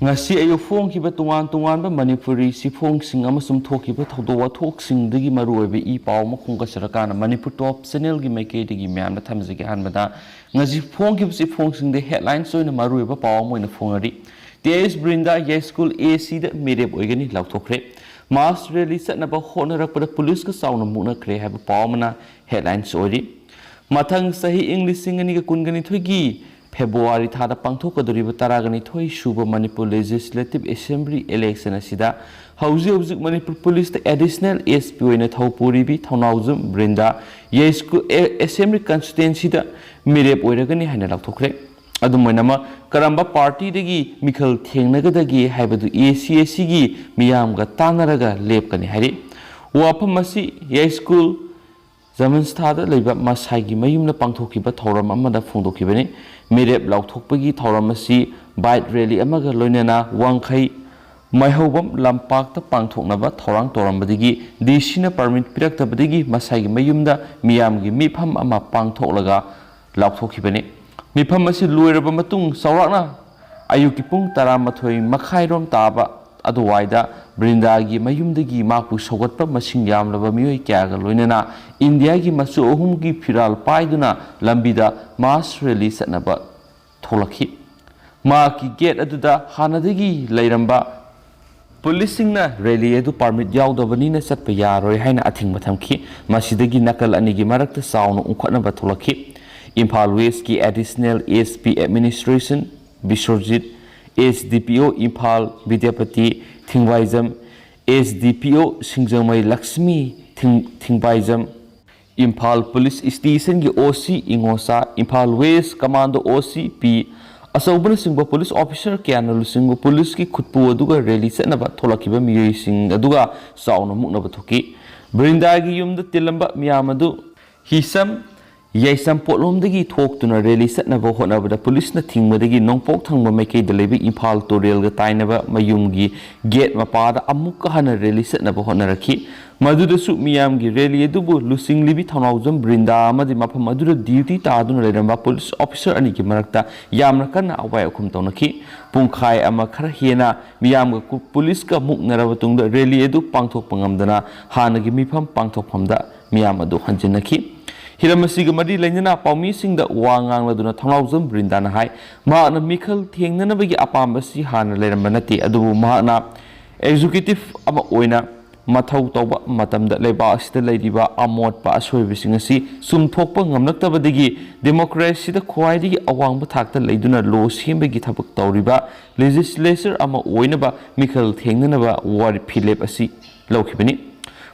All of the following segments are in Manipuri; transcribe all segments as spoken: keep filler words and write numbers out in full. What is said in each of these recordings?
ꯉꯁꯤ ꯑꯌꯨꯛ ꯐꯣꯡꯈꯤꯕ ꯇꯣꯉꯥꯟ ꯇꯣꯉꯥꯟꯕ ꯃꯅꯤꯄꯨꯔꯤ ꯆꯦꯐꯣꯡꯁꯤꯡ ꯑꯃꯁꯨꯡ ꯊꯣꯛꯈꯤꯕ ꯊꯧꯗꯣꯛ ꯋꯥꯊꯣꯛꯁꯤꯡꯗꯒꯤ ꯃꯔꯨꯑꯣꯏꯕ ꯏ ꯄꯥꯎ ꯑꯃ ꯈꯣꯝꯒꯠꯆꯔꯀꯥꯟꯗ ꯃꯅꯤꯄꯨꯔ ꯇꯣꯞ ꯆꯦꯅꯦꯜꯒꯤ ꯃꯥꯏꯀꯩꯗꯒꯤ ꯃꯌꯥꯝꯗ ꯊꯝꯖꯒꯦ꯫ ꯑꯍꯥꯟꯕꯗ ꯉꯁꯤ ꯐꯣꯡꯈꯤꯕ ꯆꯦꯐꯣꯡꯁꯤꯡꯗ ꯍꯦꯗꯂꯥꯏꯟꯁ ꯑꯣꯏꯅ ꯃꯔꯨꯑꯣꯏꯕ ꯄꯥꯎ ꯑꯃ ꯑꯣꯏꯅ ꯐꯣꯡꯅꯔꯤ꯫ ꯇꯤ ꯑꯥꯏ ꯑꯦꯁ ꯕ꯭ꯔꯤꯟꯗꯥ ꯌꯥꯏꯁ꯭ꯀꯨꯜ ꯑꯦ ꯁꯤꯗ ꯃꯤꯔꯦꯞ ꯑꯣꯏꯒꯅꯤ ꯂꯥꯎꯊꯣꯛꯈ꯭ꯔꯦ꯫ ꯃꯥꯁ ꯔꯦꯂꯤ ꯆꯠꯅꯕ ꯍꯣꯠꯅꯔꯛꯄꯗ ꯄꯨꯂꯤꯁꯀ ꯆꯥꯎꯅ ꯃꯨꯛꯅꯈ꯭ꯔꯦ ꯍꯥꯏꯕ ꯄꯥꯎ ꯑꯃꯅ ꯍꯦꯗꯂꯥꯏꯟꯁ ꯑꯣꯏꯔꯤ꯫ ꯃꯊꯪ ꯆꯍꯤ ꯏꯪ ꯂꯤꯁꯤꯡ ꯑꯅꯤꯒ ꯀꯨꯟꯒꯅꯤꯊꯣꯏꯒꯤ ꯐꯦꯕ꯭ꯔꯨꯋꯥꯔꯤ ꯊꯥꯗ ꯄꯥꯡꯊꯣꯛꯀꯗꯧꯔꯤꯕ ꯇꯔꯥꯒ ꯅꯤꯊꯣꯏ ꯁꯨꯕ ꯃꯅꯤꯄꯨꯔ ꯂꯦꯖꯤꯁꯂꯦꯇꯤꯚ ꯑꯦꯁꯦꯝꯕ꯭ꯂꯤ ꯏꯂꯦꯛꯁꯟ ꯑꯁꯤꯗ ꯍꯧꯖꯤꯛ ꯍꯧꯖꯤꯛ ꯃꯅꯤꯄꯨꯔ ꯄꯨꯂꯤꯁꯇ ꯑꯦꯗꯤꯁꯅꯦꯜ ꯑꯦꯁ ꯄꯤ ꯑꯣꯏꯅ ꯊꯧ ꯄꯨꯔꯤꯕꯤ ꯊꯧꯅꯥꯎꯖꯝ ꯕ꯭ꯔꯤꯟꯗꯥ ꯌꯥꯏꯁ꯭ꯀꯨꯜ ꯑꯦ-, ꯑꯦꯁꯦꯝꯕ꯭ꯂꯤ ꯀꯟꯁꯇꯤꯇ꯭ꯋꯦꯟꯁꯤꯗ ꯃꯤꯔꯦꯞ ꯑꯣꯏꯔꯒꯅꯤ ꯍꯥꯏꯅ ꯂꯥꯎꯊꯣꯛꯈ꯭ꯔꯦ꯫ ꯑꯗꯨꯝ ꯑꯣꯏꯅꯃꯛ ꯀꯔꯝꯕ ꯄꯥꯔꯇꯤꯗꯒꯤ ꯃꯤꯈꯜ ꯊꯦꯡꯅꯒꯗꯒꯦ ꯍꯥꯏꯕꯗꯨ ꯑꯦ ꯁꯤ ꯑꯦ ꯁꯤꯒꯤ ꯃꯤꯌꯥꯝꯒ ꯇꯥꯟꯅꯔꯒ ꯂꯦꯞꯀꯅꯤ ꯍꯥꯏꯔꯤ꯫ ꯋꯥꯐꯝ ꯑꯁꯤ ꯌꯥꯏꯁ꯭ꯀꯨꯜ ꯖꯃꯟꯁꯊꯥꯗ ꯂꯩꯕ ꯃꯁꯥꯏꯒꯤ ꯃꯌꯨꯝꯗ ꯄꯥꯡꯊꯣꯛꯈꯤꯕ ꯊꯧꯔꯝ ꯑꯃꯗ ꯐꯣꯡꯗꯣꯛꯈꯤꯕꯅꯤ꯫ ꯃꯤꯔꯦꯞ ꯂꯥꯎꯊꯣꯛꯄꯒꯤ ꯊꯧꯔꯝ ꯑꯁꯤ ꯕꯥꯏꯛ ꯔꯦꯂꯤ ꯑꯃꯒ ꯂꯣꯏꯅꯅ ꯋꯥꯡꯈꯩ ꯃꯥꯏꯍꯧꯕꯝ ꯂꯝꯄꯥꯛꯇ ꯄꯥꯡꯊꯣꯛꯅꯕ ꯊꯧꯔꯥꯡ ꯇꯧꯔꯝꯕꯗꯒꯤ ꯗꯤ ꯁꯤꯅ ꯄꯔꯃꯤꯠ ꯄꯤꯔꯛꯇꯕꯗꯒꯤ ꯃꯁꯥꯏꯒꯤ ꯃꯌꯨꯝꯗ ꯃꯤꯌꯥꯝꯒꯤ ꯃꯤꯐꯝ ꯑꯃ ꯄꯥꯡꯊꯣꯛꯂꯒ ꯂꯥꯎꯊꯣꯛꯈꯤꯕꯅꯤ꯫ ꯃꯤꯐꯝ ꯑꯁꯤ ꯂꯣꯏꯔꯕ ꯃꯇꯨꯡ ꯆꯥꯎꯔꯥꯛꯅ ꯑꯌꯨꯛꯀꯤ ꯄꯨꯡ ꯇꯔꯥꯃꯥꯊꯣꯏ ꯃꯈꯥꯏꯔꯣꯝ ꯇꯥꯕ ꯑꯗꯨꯋꯥꯏꯗ ꯕ꯭ꯔꯤꯟꯗꯥꯒꯤ ꯃꯌꯨꯝꯗꯒꯤ ꯃꯍꯥꯛꯄꯨ ꯁꯧꯒꯠꯄ ꯃꯁꯤꯡ ꯌꯥꯝꯂꯕ ꯃꯤꯑꯣꯏ ꯀꯌꯥꯒ ꯂꯣꯏꯅꯅ ꯏꯟꯗꯤꯌꯥꯒꯤ ꯃꯆꯨ ꯑꯍꯨꯝꯒꯤ ꯐꯤꯔꯥꯜ ꯄꯥꯏꯗꯨꯅ ꯂꯝꯕꯤꯗ ꯃꯥꯁ ꯔꯦꯂꯤ ꯆꯠꯅꯕ ꯊꯣꯛꯂꯛꯈꯤ꯫ ꯃꯍꯥꯛꯀꯤ ꯒꯦꯠ ꯑꯗꯨꯗ ꯍꯥꯟꯅꯗꯒꯤ ꯂꯩꯔꯝꯕ ꯄꯨꯂꯤꯁꯁꯤꯡꯅ ꯔꯦꯂꯤ ꯑꯗꯨ ꯄꯥꯔꯃꯤꯠ ꯌꯥꯎꯗꯕꯅꯤꯅ ꯆꯠꯄ ꯌꯥꯔꯣꯏ ꯍꯥꯏꯅ ꯑꯊꯤꯡꯕ ꯊꯝꯈꯤ꯫ ꯃꯁꯤꯗꯒꯤ ꯅꯥꯀꯜ ꯑꯅꯤꯒꯤ ꯃꯔꯛꯇ ꯆꯥꯎꯅ ꯎꯪꯈꯠꯅꯕ ꯊꯣꯛꯂꯛꯈꯤ꯫ ꯏꯝꯐꯥꯜ ꯋꯦꯁꯀꯤ additional S P administration ꯕꯤꯁ꯭ꯋꯔꯖꯤꯠ, S D ꯄꯤ ꯑꯣ ꯏꯝꯐꯥꯜ ꯕꯤꯗ꯭ꯌꯥꯄꯇꯤ ꯊꯤꯡꯕꯥꯏꯖꯝ, ꯑꯦꯁ ꯗꯤ ꯄꯤ ꯑꯣ ꯁꯤꯡꯖꯃꯩ ꯂꯛꯁꯃꯤ ꯊꯤꯡ-, ꯊꯤꯡꯕꯥꯏꯖꯝ, ꯏꯝꯐꯥꯜ ꯄꯨꯂꯤꯁ ꯁ꯭ꯇꯦꯁꯟꯒꯤ ꯑꯣ ꯁꯤ ꯏꯉꯣꯆꯥ, ꯏꯝꯐꯥꯜ ꯋꯦꯁ ꯀꯃꯥꯟꯗꯣ ꯑꯣ ꯁꯤ ꯄꯤ ꯑꯆꯧꯕꯅꯆꯤꯡꯕ ꯄꯨꯂꯤꯁ ꯑꯣꯐꯤꯁꯥꯔ ꯀꯌꯥꯅ ꯂꯨꯆꯤꯡꯕ ꯄꯨꯂꯤꯁꯀꯤ ꯈꯨꯠꯄꯨ ꯑꯗꯨꯒ ꯔꯦꯂꯤ ꯆꯠꯅꯕ ꯊꯣꯛꯂꯛꯈꯤꯕ ꯃꯤꯑꯣꯏꯁꯤꯡ ꯑꯗꯨꯒ ꯆꯥꯎꯅ ꯃꯨꯛꯅꯕ ꯊꯣꯛꯈꯤ꯫ ꯕ꯭ꯔꯤꯟꯗꯥꯒꯤ ꯌꯨꯝꯗ ꯇꯤꯜꯂꯝꯕ ꯃꯤꯌꯥꯝ ꯑꯗꯨ ꯍꯤꯁꯝ ꯌꯥꯏꯁꯝꯄꯣꯠꯂꯣꯝꯗꯒꯤ ꯊꯣꯛꯇꯨꯅ ꯔꯦꯂꯤ ꯆꯠꯅꯕ ꯍꯣꯠꯅꯕꯗ ꯄꯨꯂꯤꯁꯅ ꯊꯤꯡꯕꯗꯒꯤ ꯅꯣꯡꯄꯣꯛ ꯊꯪꯕ ꯃꯥꯏꯀꯩꯗ ꯂꯩꯕ ꯏꯝꯐꯥꯜ ꯇꯨꯔꯦꯜꯒ ꯇꯥꯏꯅꯕ ꯃꯌꯨꯝꯒꯤ ꯒꯦꯠ ꯃꯄꯥꯗ ꯑꯃꯨꯛꯀ ꯍꯟꯅ ꯔꯦꯂꯤ ꯆꯠꯅꯕ ꯍꯣꯠꯅꯔꯛꯈꯤ꯫ ꯃꯗꯨꯗꯁꯨ ꯃꯤꯌꯥꯝꯒꯤ ꯔꯦꯂꯤ ꯑꯗꯨꯕꯨ ꯂꯨꯆꯤꯡꯂꯤꯕꯤ ꯊꯧꯅꯥꯎꯖꯝ ꯕ꯭ꯔꯤꯟꯗꯥ ꯑꯃꯗꯤ ꯃꯐꯝ ꯑꯗꯨꯗ ꯗ꯭ꯌꯨꯇꯤ ꯇꯥꯗꯨꯅ ꯂꯩꯔꯝꯕ ꯄꯨꯂꯤꯁ ꯑꯣꯐꯤꯁꯔ ꯑꯅꯤꯒꯤ ꯃꯔꯛꯇ ꯌꯥꯝꯅ ꯀꯟꯅ ꯑꯋꯥꯏ ꯑꯈꯨꯝ ꯇꯧꯅꯈꯤ꯫ ꯄꯨꯡꯈꯥꯏ ꯑꯃ ꯈꯔ ꯍꯦꯟꯅ ꯃꯤꯌꯥꯝꯒ ꯀꯨ-, ꯄꯨꯂꯤꯁꯀ ꯃꯨꯛꯅꯔꯕ ꯇꯨꯡꯗ ꯔꯦꯂꯤ ꯑꯗꯨ ꯄꯥꯡꯊꯣꯛꯄ ꯉꯝꯗꯅ ꯍꯥꯟꯅꯒꯤ ꯃꯤꯐꯝ ꯄꯥꯡꯊꯣꯛꯐꯝꯗ ꯃꯤꯌꯥꯝ ꯑꯗꯨ ꯍꯟꯖꯤꯟꯅꯈꯤ꯫ ꯍꯤꯔꯝ ꯑꯁꯤꯒ ꯃꯔꯤ ꯂꯩꯅꯅ ꯄꯥꯎꯃꯤꯁꯤꯡꯗ ꯋꯥ ꯉꯥꯡꯂꯗꯨꯅ ꯊꯧꯅꯥꯎꯖꯝ ꯕ꯭ꯔꯤꯟꯗꯥꯅ ꯍꯥꯏ, ꯃꯍꯥꯛꯅ ꯃꯤꯈꯜ ꯊꯦꯡꯅꯅꯕꯒꯤ ꯑꯄꯥꯝꯕꯁꯤ ꯍꯥꯟꯅ ꯂꯩꯔꯝꯕ ꯅꯠꯇꯦ, ꯑꯗꯨꯕꯨ ꯃꯍꯥꯛꯅ ꯑꯦꯛꯖꯤꯀ꯭ꯌꯨꯇꯤꯚ ꯑꯃ ꯑꯣꯏꯅ ꯃꯊꯧ ꯇꯧꯕ ꯃꯇꯝꯗ ꯂꯩꯕꯥꯛ ꯑꯁꯤꯗ ꯂꯩꯔꯤꯕ ꯑꯃꯣꯠꯄ ꯑꯁꯣꯏꯕꯁꯤꯡ ꯑꯁꯤ ꯆꯨꯝꯊꯣꯛꯄ ꯉꯝꯂꯛꯇꯕꯗꯒꯤ ꯗꯦꯃꯣꯀ꯭ꯔꯦꯁꯤꯗ ꯈ꯭ꯋꯥꯏꯗꯒꯤ ꯑꯋꯥꯡꯕ ꯊꯥꯛꯇ ꯂꯩꯗꯨꯅ ꯂꯣ ꯁꯦꯝꯕꯒꯤ ꯊꯕꯛ ꯇꯧꯔꯤꯕ ꯂꯦꯖꯤꯁꯂꯦꯆꯔ ꯑꯃ ꯑꯣꯏꯅꯕ ꯃꯤꯈꯜ ꯊꯦꯡꯅꯅꯕ ꯋꯥꯔꯤ ꯐꯤꯔꯦꯞ ꯑꯁꯤ ꯂꯧꯈꯤꯕꯅꯤ꯫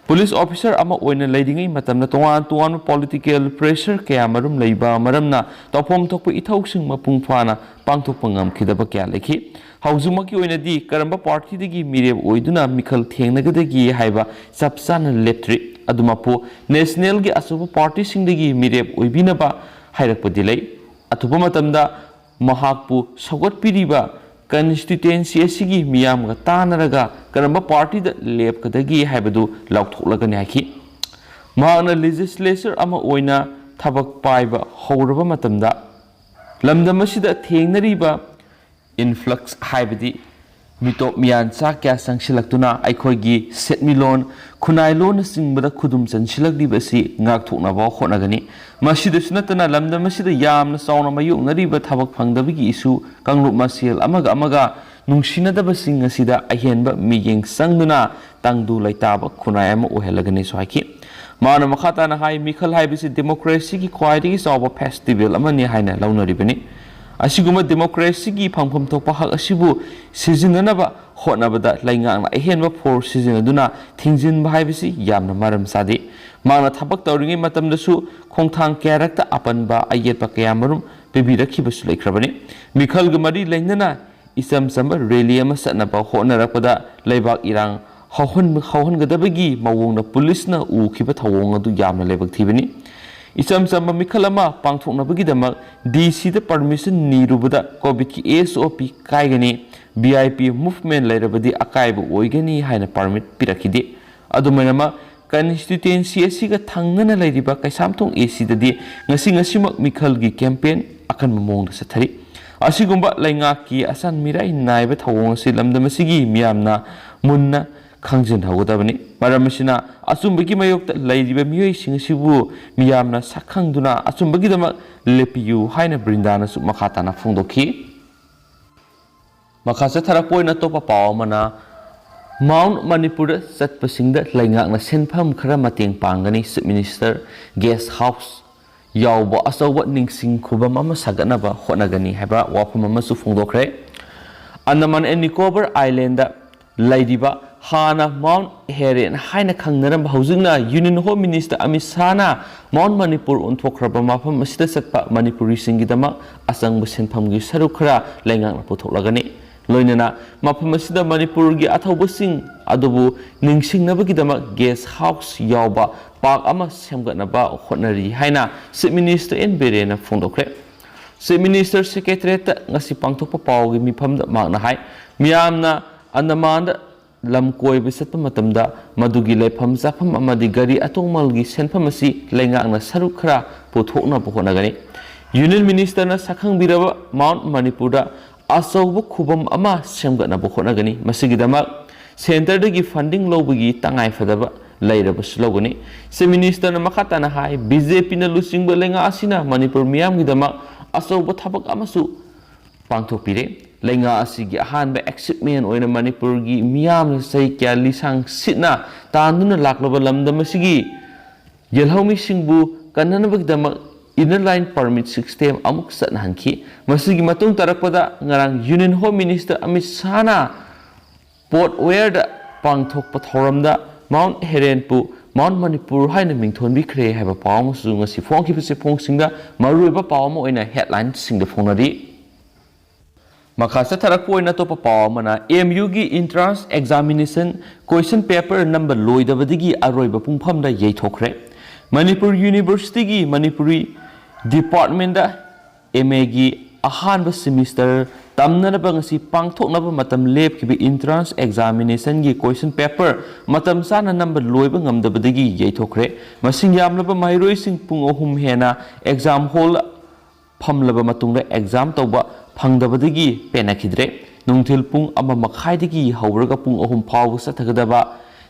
ꯄꯨꯂꯤꯁ ꯑꯣꯐꯤꯁꯔ ꯑꯃ ꯑꯣꯏꯅ ꯂꯩꯔꯤꯉꯩ ꯃꯇꯝꯗ ꯇꯣꯉꯥꯟ ꯇꯣꯉꯥꯟꯕ ꯄꯣꯂꯤꯇꯤꯀꯦꯜ ꯄ꯭ꯔꯦꯁꯔ ꯀꯌꯥ ꯃꯔꯨꯝ ꯂꯩꯕ ꯃꯔꯝꯅ ꯇꯧꯐꯝ ꯊꯣꯛꯄ ꯏꯊꯧꯁꯤꯡ ꯃꯄꯨꯡ ꯐꯥꯅ ꯄꯥꯡꯊꯣꯛꯄ ꯉꯝꯈꯤꯗꯕ ꯀꯌꯥ ꯂꯩꯈꯤ꯫ ꯍꯧꯖꯤꯛꯃꯛꯀꯤ ꯑꯣꯏꯅꯗꯤ ꯀꯔꯝꯕ ꯄꯥꯔꯇꯤꯗꯒꯤ ꯃꯤꯔꯦꯞ ꯑꯣꯏꯗꯨꯅ ꯃꯤꯈꯜ ꯊꯦꯡꯅꯒꯗꯒꯦ ꯍꯥꯏꯕ ꯆꯞ ꯆꯥꯅ ꯂꯦꯞꯇ꯭ꯔꯤ꯫ ꯑꯗꯨꯃꯛꯄꯨ ꯅꯦꯁꯅꯦꯜꯒꯤ ꯑꯆꯧꯕ ꯄꯥꯔꯇꯤꯁꯤꯡꯗꯒꯤ ꯃꯤꯔꯦꯞ ꯑꯣꯏꯕꯤꯅꯕ ꯍꯥꯏꯔꯛꯄꯗꯤ ꯂꯩ꯫ ꯑꯊꯨꯕ ꯃꯇꯝꯗ ꯃꯍꯥꯛꯄꯨ ꯁꯧꯒꯠꯄꯤꯔꯤꯕ ꯀꯟꯁꯇꯤꯇ꯭ꯋꯦꯟꯁꯤ ꯑꯁꯤꯒꯤ ꯃꯤꯌꯥꯝꯒ ꯇꯥꯟꯅꯔꯒ ꯀꯔꯝꯕ ꯄꯥꯔꯇꯤꯗ ꯂꯦꯞꯀꯗꯒꯦ ꯍꯥꯏꯕꯗꯨ ꯂꯥꯎꯊꯣꯛꯂꯒꯅꯤ ꯍꯥꯏꯈꯤ꯫ ꯃꯍꯥꯛꯅ ꯂꯦꯖꯤꯁꯂꯦꯆꯔ ꯑꯃ ꯑꯣꯏꯅ ꯊꯕꯛ ꯄꯥꯏꯕ ꯍꯧꯔꯕ ꯃꯇꯝꯗ ꯂꯝꯗꯝ ꯑꯁꯤꯗ ꯊꯦꯡꯅꯔꯤꯕ ꯏꯟꯐ꯭ꯂꯛꯁ, ꯍꯥꯏꯕꯗꯤ ꯃꯤꯇꯣꯞ ꯃꯤꯌꯥꯟꯆꯥ ꯀꯌꯥ ꯆꯪꯁꯤꯜꯂꯛꯇꯨꯅ ꯑꯩꯈꯣꯏꯒꯤ ꯁꯦꯟꯃꯤꯠꯂꯣꯟ, ꯈꯨꯟꯅꯥꯏ ꯂꯣꯟꯅꯆꯤꯡꯕꯗ ꯈꯨꯗꯨꯝ ꯆꯟꯁꯤꯜꯂꯛꯂꯤꯕ ꯑꯁꯤ ꯉꯥꯛꯊꯣꯛꯅꯕ ꯍꯣꯠꯅꯒꯅꯤ꯫ ꯃꯁꯤꯗꯁꯨ ꯅꯠꯇꯅ ꯂꯝꯗꯝ ꯑꯁꯤꯗ ꯌꯥꯝꯅ ꯆꯥꯎꯅ ꯃꯥꯌꯣꯛꯅꯔꯤꯕ ꯊꯕꯛ ꯐꯪꯗꯕꯒꯤ ꯏꯁꯨ, ꯀꯥꯡꯂꯨꯞ ꯃꯁꯦꯜ ꯑꯃꯒ ꯑꯃꯒ ꯅꯨꯡꯁꯤꯅꯗꯕꯁꯤꯡ ꯑꯁꯤꯗ ꯑꯍꯦꯟꯕ ꯃꯤꯠꯌꯦꯡ ꯆꯪꯗꯨꯅ ꯇꯪꯗꯨ ꯂꯩꯇꯥꯕ ꯈꯨꯟꯅꯥꯏ ꯑꯃ ꯑꯣꯏꯍꯜꯂꯒꯅꯤꯁꯨ ꯍꯥꯏꯈꯤ꯫ ꯃꯥꯅ ꯃꯈꯥ ꯇꯥꯅ ꯍꯥꯏ, ꯃꯤꯈꯜ ꯍꯥꯏꯕꯁꯤ ꯗꯦꯃꯣꯀ꯭ꯔꯦꯁꯤꯒꯤ ꯈ꯭ꯋꯥꯏꯗꯒꯤ ꯆꯥꯎꯕ ꯐꯦꯁꯇꯤꯚꯦꯜ ꯑꯃꯅꯤ ꯍꯥꯏꯅ ꯂꯧꯅꯔꯤꯕꯅꯤ꯫ ꯑꯁꯤꯒꯨꯝꯕ ꯗꯦꯃꯣꯀ꯭ꯔꯦꯁꯤꯒꯤ ꯐꯪꯐꯝ ꯊꯣꯛꯄ ꯍꯛ ꯑꯁꯤꯕꯨ ꯁꯤꯖꯤꯟꯅꯅꯕ ꯍꯣꯠꯅꯕꯗ ꯂꯩꯉꯥꯛꯅ ꯑꯍꯦꯟꯕ ꯐꯣꯔꯁ ꯁꯤꯖꯤꯟꯅꯗꯨꯅ ꯊꯤꯡꯖꯤꯟꯕ ꯍꯥꯏꯕꯁꯤ ꯌꯥꯝꯅ ꯃꯔꯝ ꯆꯥꯗꯦ꯫ ꯃꯍꯥꯛꯅ ꯊꯕꯛ ꯇꯧꯔꯤꯉꯩ ꯃꯇꯝꯗꯁꯨ ꯈꯣꯡꯊꯥꯡ ꯀꯌꯥꯔꯛꯇ ꯑꯄꯟꯕ ꯑꯌꯦꯠꯄ ꯀꯌꯥꯃꯔꯨꯝ ꯄꯤꯕꯤꯔꯛꯈꯤꯕꯁꯨ ꯂꯩꯈ꯭ꯔꯕꯅꯤ꯫ ꯃꯤꯈꯜꯒ ꯃꯔꯤ ꯂꯩꯅꯅ ꯏꯆꯝ ꯆꯝꯕ ꯔꯦꯂꯤ ꯑꯃ ꯆꯠꯅꯕ ꯍꯣꯠꯅꯔꯛꯄꯗ ꯂꯩꯕꯥꯛ ꯏꯔꯥꯡ ꯍꯧꯍꯟ-, ꯍꯧꯍꯟꯒꯗꯕꯒꯤ ꯃꯑꯣꯡꯗ ꯄꯨꯂꯤꯁꯅ ꯎꯈꯤꯕ ꯊꯧꯑꯣꯡ ꯑꯗꯨ ꯌꯥꯝꯅ ꯂꯥꯏꯕꯛ ꯊꯤꯕꯅꯤ꯫ ꯏꯆꯝ ꯆꯝꯕ ꯃꯤꯈꯜ ꯑꯃ ꯄꯥꯡꯊꯣꯛꯅꯕꯒꯤꯗꯃꯛ ꯗꯤ ꯁꯤꯗ ꯄꯔꯃꯤꯁꯟ ꯅꯤꯔꯨꯕꯗ ꯀꯣꯚꯤꯗꯀꯤ ꯑꯦꯁ ꯑꯣ ꯄꯤ ꯀꯥꯏꯒꯅꯤ, ꯚꯤ ꯑꯥꯏ ꯄꯤ ꯃꯨꯚꯃꯦꯟ ꯂꯩꯔꯕꯗꯤ ꯑꯀꯥꯏꯕ ꯑꯣꯏꯒꯅꯤ ꯍꯥꯏꯅ ꯄꯥꯔꯃꯤꯠ ꯄꯤꯔꯛꯈꯤꯗꯦ꯫ ꯑꯗꯨꯃꯥꯏꯅꯃꯛ ꯀꯟꯁꯇꯤꯇ꯭ꯋꯦꯟꯁꯤ ꯑꯁꯤꯒ ꯊꯪꯅꯅ ꯂꯩꯔꯤꯕ ꯀꯩꯁꯥꯝꯊꯣꯡ ꯑꯦ ꯁꯤꯗꯗꯤ ꯉꯁꯤ ꯉꯁꯤꯃꯛ ꯃꯤꯈꯜꯒꯤ ꯀꯦꯝꯄꯦꯟ ꯑꯀꯟꯕ ꯃꯑꯣꯡꯗ ꯆꯠꯊꯔꯤ꯫ ꯑꯁꯤꯒꯨꯝꯕ ꯂꯩꯉꯥꯛꯀꯤ ꯑꯁꯥꯟ ꯃꯤꯔꯥꯏ ꯅꯥꯏꯕ ꯊꯧꯑꯣꯡ ꯑꯁꯤ ꯂꯝꯗꯝ ꯑꯁꯤꯒꯤ ꯃꯤꯌꯥꯝꯅ ꯃꯨꯟꯅ ꯈꯪꯖꯤꯟꯍꯧꯒꯗꯕꯅꯤ꯫ ꯃꯔꯝ ꯑꯁꯤꯅ ꯑꯆꯨꯝꯕꯒꯤ ꯃꯥꯌꯣꯛꯇ ꯂꯩꯔꯤꯕ ꯃꯤꯑꯣꯏꯁꯤꯡ ꯑꯁꯤꯕꯨ ꯃꯤꯌꯥꯝꯅ ꯁꯛꯈꯪꯗꯨꯅ ꯑꯆꯨꯝꯕꯒꯤꯗꯃꯛ ꯂꯦꯞꯄꯤꯌꯨ ꯍꯥꯏꯅ ꯕ꯭ꯔꯤꯟꯗꯥꯅꯁꯨ ꯃꯈꯥ ꯇꯥꯅ ꯐꯣꯡꯗꯣꯛꯈꯤ꯫ ꯃꯈꯥ ꯆꯠꯊꯔꯛꯄ ꯑꯣꯏꯅ ꯑꯇꯣꯞꯄ ꯄꯥꯎ ꯑꯃꯅ, ꯃꯥꯎꯟꯠ ꯃꯅꯤꯄꯨꯔꯗ ꯆꯠꯄꯁꯤꯡꯗ ꯂꯩꯉꯥꯛꯅ ꯁꯦꯟꯐꯝ ꯈꯔ ꯃꯇꯦꯡ ꯄꯥꯡꯒꯅꯤ, ꯆꯤꯐ ꯃꯤꯅꯤꯁꯇꯔ ꯒꯦꯁ ꯍꯥꯎꯁ ꯌꯥꯎꯕ ꯑꯆꯧꯕ ꯅꯤꯡꯁꯤꯡ ꯈꯨꯕꯝ ꯑꯃ ꯁꯥꯒꯠꯅꯕ ꯍꯣꯠꯅꯒꯅꯤ ꯍꯥꯏꯕ ꯋꯥꯐꯝ ꯑꯃꯁꯨ ꯐꯣꯡꯗꯣꯛꯈ꯭ꯔꯦ꯫ ꯑꯟꯗꯃꯥꯟ ꯑꯦꯟ ꯅꯤꯀꯣꯕꯔ ꯑꯥꯏꯂꯦꯟꯗ ꯂꯩꯔꯤꯕ ꯍꯥꯟꯅ ꯃꯥꯎꯟꯠ ꯍꯦꯔꯦꯟ ꯍꯥꯏꯅ ꯈꯪꯅꯔꯝꯕ, ꯍꯧꯖꯤꯛꯅ ꯌꯨꯅꯤꯌꯟ ꯍꯣꯝ ꯃꯤꯅꯤꯁꯇꯔ ꯑꯃꯤꯠ ꯁꯥꯍꯅ ꯃꯥꯎꯟꯠ ꯃꯅꯤꯄꯨꯔ ꯑꯣꯟꯊꯣꯛꯈ꯭ꯔꯕ ꯃꯐꯝ ꯑꯁꯤꯗ ꯆꯠꯄ ꯃꯅꯤꯄꯨꯔꯤꯁꯤꯡꯒꯤꯗꯃꯛ ꯑꯆꯪꯕ ꯁꯦꯟꯐꯝꯒꯤ ꯁꯔꯨꯛ ꯈꯔ ꯂꯩꯉꯥꯛꯅ ꯄꯨꯊꯣꯛꯂꯒꯅꯤ꯫ ꯂꯣꯏꯅꯅ ꯃꯐꯝ ꯑꯁꯤꯗ ꯃꯅꯤꯄꯨꯔꯒꯤ ꯑꯊꯧꯕꯁꯤꯡ ꯑꯗꯨꯕꯨ ꯅꯤꯡꯁꯤꯡꯅꯕꯒꯤꯗꯃꯛ ꯒꯦꯁ ꯍꯥꯎꯁ ꯌꯥꯎꯕ ꯄꯥꯔꯛ ꯑꯃ ꯁꯦꯝꯒꯠꯅꯕ ꯍꯣꯠꯅꯔꯤ ꯍꯥꯏꯅ ꯆꯤꯐ ꯃꯤꯅꯤꯁꯇꯔ ꯑꯦꯟ ꯕꯤꯔꯦꯟꯅ ꯐꯣꯡꯗꯣꯛꯈ꯭ꯔꯦ꯫ ꯆꯤꯐ ꯃꯤꯅꯤꯁꯇꯔ ꯁꯦꯀ꯭ꯔꯦꯇꯔꯤꯌꯦꯠꯇ ꯉꯁꯤ ꯄꯥꯡꯊꯣꯛꯄ ꯄꯥꯎꯒꯤ ꯃꯤꯐꯝꯗ ꯃꯍꯥꯛꯅ ꯍꯥꯏ, ꯃꯤꯌꯥꯝꯅ ꯑꯟꯗꯃꯥꯟꯗ ꯂꯝ ꯀꯣꯏꯕ ꯆꯠꯄ ꯃꯇꯝꯗ ꯃꯗꯨꯒꯤ ꯂꯩꯐꯝ ꯆꯥꯐꯝ ꯑꯃꯗꯤ ꯒꯥꯔꯤ ꯑꯇꯣꯡꯃꯜꯒꯤ ꯁꯦꯟꯐꯝ ꯑꯁꯤ ꯂꯩꯉꯥꯛꯅ ꯁꯔꯨꯛ ꯈꯔ ꯄꯨꯊꯣꯛꯅꯕ ꯍꯣꯠꯅꯒꯅꯤ꯫ ꯌꯨꯅꯤꯌꯟ ꯃꯤꯅꯤꯁꯇꯔꯅ ꯁꯛꯈꯪꯕꯤꯔꯕ ꯃꯥꯎꯟꯠ ꯃꯅꯤꯄꯨꯔꯗ ꯑꯆꯧꯕ ꯈꯨꯕꯝ ꯑꯃ ꯁꯦꯝꯒꯠꯅꯕ ꯍꯣꯠꯅꯒꯅꯤ꯫ ꯃꯁꯤꯒꯤꯗꯃꯛ ꯁꯦꯟꯇꯔꯗꯒꯤ ꯐꯟꯗꯤꯡ ꯂꯧꯕꯒꯤ ꯇꯉꯥꯏꯐꯗꯕ ꯂꯩꯔꯕꯁꯨ ꯂꯧꯒꯅꯤ꯫ ꯆꯤꯐ ꯃꯤꯅꯤꯁꯇꯔꯅ ꯃꯈꯥ ꯇꯥꯅ ꯍꯥꯏ, ꯕꯤ ꯖꯦ ꯄꯤꯅ ꯂꯨꯆꯤꯡꯕ ꯂꯩꯉꯥꯛ ꯑꯁꯤꯅ ꯃꯅꯤꯄꯨꯔ ꯃꯤꯌꯥꯝꯒꯤꯗꯃꯛ ꯑꯆꯧꯕ ꯊꯕꯛ ꯑꯃꯁꯨ ꯄꯥꯡꯊꯣꯛꯄꯤꯔꯦ꯫ ꯂꯩꯉꯥꯛ ꯑꯁꯤꯒꯤ ꯑꯍꯥꯟꯕ ꯑꯦꯆꯤꯚꯃꯦꯟ ꯑꯣꯏꯅ ꯃꯅꯤꯄꯨꯔꯒꯤ ꯃꯤꯌꯥꯝꯅ ꯆꯍꯤ ꯀꯌꯥ ꯂꯤꯁꯥꯡ ꯁꯤꯠꯅ ꯇꯥꯟꯗꯨꯅ ꯂꯥꯛꯂꯕ ꯂꯝꯗꯝ ꯑꯁꯤꯒꯤ ꯌꯦꯜꯍꯧꯃꯤꯁꯤꯡꯕꯨ ꯀꯟꯅꯅꯕꯒꯤꯗꯃꯛ ꯏꯟꯅꯔ ꯂꯥꯏꯟ ꯄꯔꯃꯤꯠ ꯁꯤꯁꯇꯦꯝ ꯑꯃꯨꯛ ꯆꯠꯅꯍꯟꯈꯤ꯫ ꯃꯁꯤꯒꯤ ꯃꯇꯨꯡ ꯇꯥꯔꯛꯄꯗ ꯉꯔꯥꯡ ꯌꯨꯅꯤꯌꯟ ꯍꯣꯝ ꯃꯤꯅꯤꯁꯇꯔ ꯑꯃꯤꯠ ꯁꯥꯍꯅ ꯄꯣꯔꯠ ꯋꯦꯌꯔꯗ ꯄꯥꯡꯊꯣꯛꯄ ꯊꯧꯔꯝꯗ ꯃꯥꯎꯟꯠ ꯍꯦꯔꯦꯟꯄꯨ ꯃꯥꯎꯟꯠ ꯃꯅꯤꯄꯨꯔ ꯍꯥꯏꯅ ꯃꯤꯡꯊꯣꯟꯕꯤꯈ꯭ꯔꯦ ꯍꯥꯏꯕ ꯄꯥꯎ ꯑꯃꯁꯨ ꯉꯁꯤ ꯐꯣꯡꯈꯤꯕꯁꯤ ꯐꯣꯡꯁꯤꯡꯗ ꯃꯔꯨꯑꯣꯏꯕ ꯄꯥꯎ ꯑꯃ ꯑꯣꯏꯅ ꯍꯦꯗꯂꯥꯏꯟꯁꯤꯡꯗ ꯐꯣꯡꯅꯔꯤ꯫ ꯃꯈꯥ ꯆꯠꯊꯔꯛꯄ ꯑꯣꯏꯅ ꯑꯇꯣꯞꯄ ꯄꯥꯎ ꯑꯃꯅ, ꯑꯦꯝ ꯌꯨꯒꯤ ꯏꯟꯇ꯭ꯔꯥꯟꯁ ꯑꯦꯛꯖꯥꯃꯤꯅꯦꯁꯟ ꯀꯣꯏꯁꯟ ꯄꯦꯄꯔ ꯅꯝꯕ ꯂꯣꯏꯗꯕꯗꯒꯤ ꯑꯔꯣꯏꯕ ꯄꯨꯡꯐꯝꯗ ꯌꯩꯊꯣꯛꯈ꯭ꯔꯦ꯫ ꯃꯅꯤꯄꯨꯔ ꯌꯨꯅꯤꯚꯔꯁꯤꯇꯤꯒꯤ ꯃꯅꯤꯄꯨꯔꯤ ꯗꯤꯄꯥꯔꯠꯃꯦꯟꯗ ꯑꯦꯝ ꯑꯦꯒꯤ ꯑꯍꯥꯟꯕ ꯁꯤꯃꯤꯁꯇꯔ ꯇꯝꯅꯅꯕ ꯉꯁꯤ ꯄꯥꯡꯊꯣꯛꯅꯕ ꯃꯇꯝ ꯂꯦꯞꯈꯤꯕ ꯏꯟꯇ꯭ꯔꯥꯟꯁ ꯑꯦꯛꯖꯥꯃꯤꯅꯦꯁꯟꯒꯤ ꯀꯣꯏꯁꯟ ꯄꯦꯄꯔ ꯃꯇꯝ ꯆꯥꯅ ꯅꯝꯕ ꯂꯣꯏꯕ ꯉꯝꯗꯕꯗꯒꯤ ꯌꯩꯊꯣꯛꯈ꯭ꯔꯦ꯫ ꯃꯁꯤꯡ ꯌꯥꯝꯂꯕ ꯃꯍꯩꯔꯣꯏꯁꯤꯡ ꯄꯨꯡ ꯑꯍꯨꯝ ꯍꯦꯟꯅ ꯑꯦꯛꯖꯥꯝ ꯍꯣꯜ ꯐꯝꯂꯕ ꯃꯇꯨꯡꯗ ꯑꯦꯛꯖꯥꯝ ꯇꯧꯕ ꯐꯪꯗꯕꯗꯒꯤ ꯄꯦꯟꯅꯈꯤꯗ꯭ꯔꯦ꯫ ꯅꯨꯡꯊꯤꯜ ꯄꯨꯡ ꯑꯃ ꯃꯈꯥꯏꯗꯒꯤ ꯍꯧꯔꯒ ꯄꯨꯡ ꯑꯍꯨꯝ ꯐꯥꯎꯕ ꯆꯠꯊꯒꯗꯕ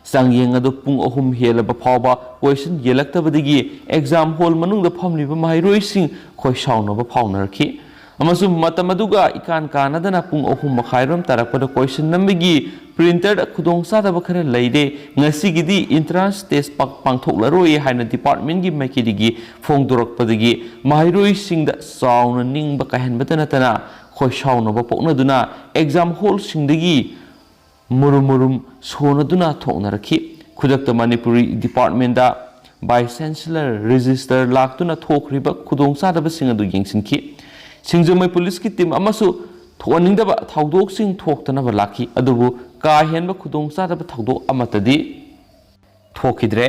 ꯆꯥꯡꯌꯦꯡ ꯑꯗꯨ ꯄꯨꯡ ꯑꯍꯨꯝ ꯍꯦꯜꯂꯕ ꯐꯥꯎꯕ ꯀꯣꯏꯁꯟ ꯌꯦꯜꯂꯛꯇꯕꯗꯒꯤ ꯑꯦꯛꯖꯥꯝ ꯍꯣꯜ ꯃꯅꯨꯡꯗ ꯐꯝꯂꯤꯕ ꯃꯍꯩꯔꯣꯏꯁꯤꯡ ꯈꯣꯏꯁꯥꯎꯅꯕ ꯐꯥꯎꯅꯔꯛꯈꯤ꯫ ꯑꯃꯁꯨꯡ ꯃꯇꯝ ꯑꯗꯨꯒ ꯏꯀꯥꯟ ꯀꯥꯟꯅꯗꯅ ꯄꯨꯡ ꯑꯍꯨꯝ ꯃꯈꯥꯏꯔꯣꯝ ꯇꯥꯔꯛꯄꯗ ꯀꯣꯏꯁꯟ ꯅꯝꯕꯒꯤ ꯄ꯭ꯔꯤꯟꯇꯔꯗ ꯈꯨꯗꯣꯡꯆꯥꯗꯕ ꯈꯔ ꯂꯩꯔꯦ, ꯉꯁꯤꯒꯤꯗꯤ ꯏꯟꯇ꯭ꯔꯥꯟꯁ ꯇꯦꯁ ꯄꯥꯡ-, ꯄꯥꯡꯊꯣꯛꯂꯔꯣꯏ ꯍꯥꯏꯅ ꯗꯤꯄꯥꯔꯠꯃꯦꯟꯒꯤ ꯃꯥꯏꯀꯩꯗꯒꯤ ꯐꯣꯡꯗꯣꯔꯛꯄꯗꯒꯤ ꯃꯍꯩꯔꯣꯏꯁꯤꯡꯗ ꯆꯥꯎꯅ ꯅꯤꯡꯕ ꯀꯥꯏꯍꯟꯕꯇ ꯅꯠꯇꯅ ꯈꯣꯏꯁꯥꯎꯅꯕ ꯄꯣꯛꯅꯗꯨꯅ ꯑꯦꯛꯖꯥꯝ ꯍꯣꯜꯁꯤꯡꯗꯒꯤ ꯃꯨꯔꯨꯝ ꯃꯨꯔꯨꯝ ꯁꯣꯟꯅꯗꯨꯅ ꯊꯣꯛꯅꯔꯛꯈꯤ꯫ ꯈꯨꯗꯛꯇ ꯃꯅꯤꯄꯨꯔꯤ ꯗꯤꯄꯥꯔꯠꯃꯦꯟꯗ ꯚꯥꯏꯁ ꯆꯥꯟꯁꯦꯂꯔ ꯔꯦꯖꯤꯁꯇꯔ ꯂꯥꯛꯇꯨꯅ ꯊꯣꯛꯈ꯭ꯔꯤꯕ ꯈꯨꯗꯣꯡꯆꯥꯗꯕꯁꯤꯡ ꯑꯗꯨ ꯌꯦꯡꯁꯤꯟꯈꯤ꯫ ꯁꯤꯡꯖꯃꯩ ꯄꯨꯂꯤꯁꯀꯤ ꯇꯤꯝ ꯑꯃꯁꯨ ꯊꯣꯛꯍꯟꯅꯤꯡꯗꯕ ꯊꯧꯗꯣꯛꯁꯤꯡ ꯊꯣꯛꯇꯅꯕ ꯂꯥꯛꯈꯤ, ꯑꯗꯨꯕꯨ ꯀꯥ ꯍꯦꯟꯕ ꯈꯨꯗꯣꯡꯆꯥꯗꯕ ꯊꯧꯗꯣꯛ ꯑꯃꯠꯇꯗꯤ ꯊꯣꯛꯈꯤꯗ꯭ꯔꯦ꯫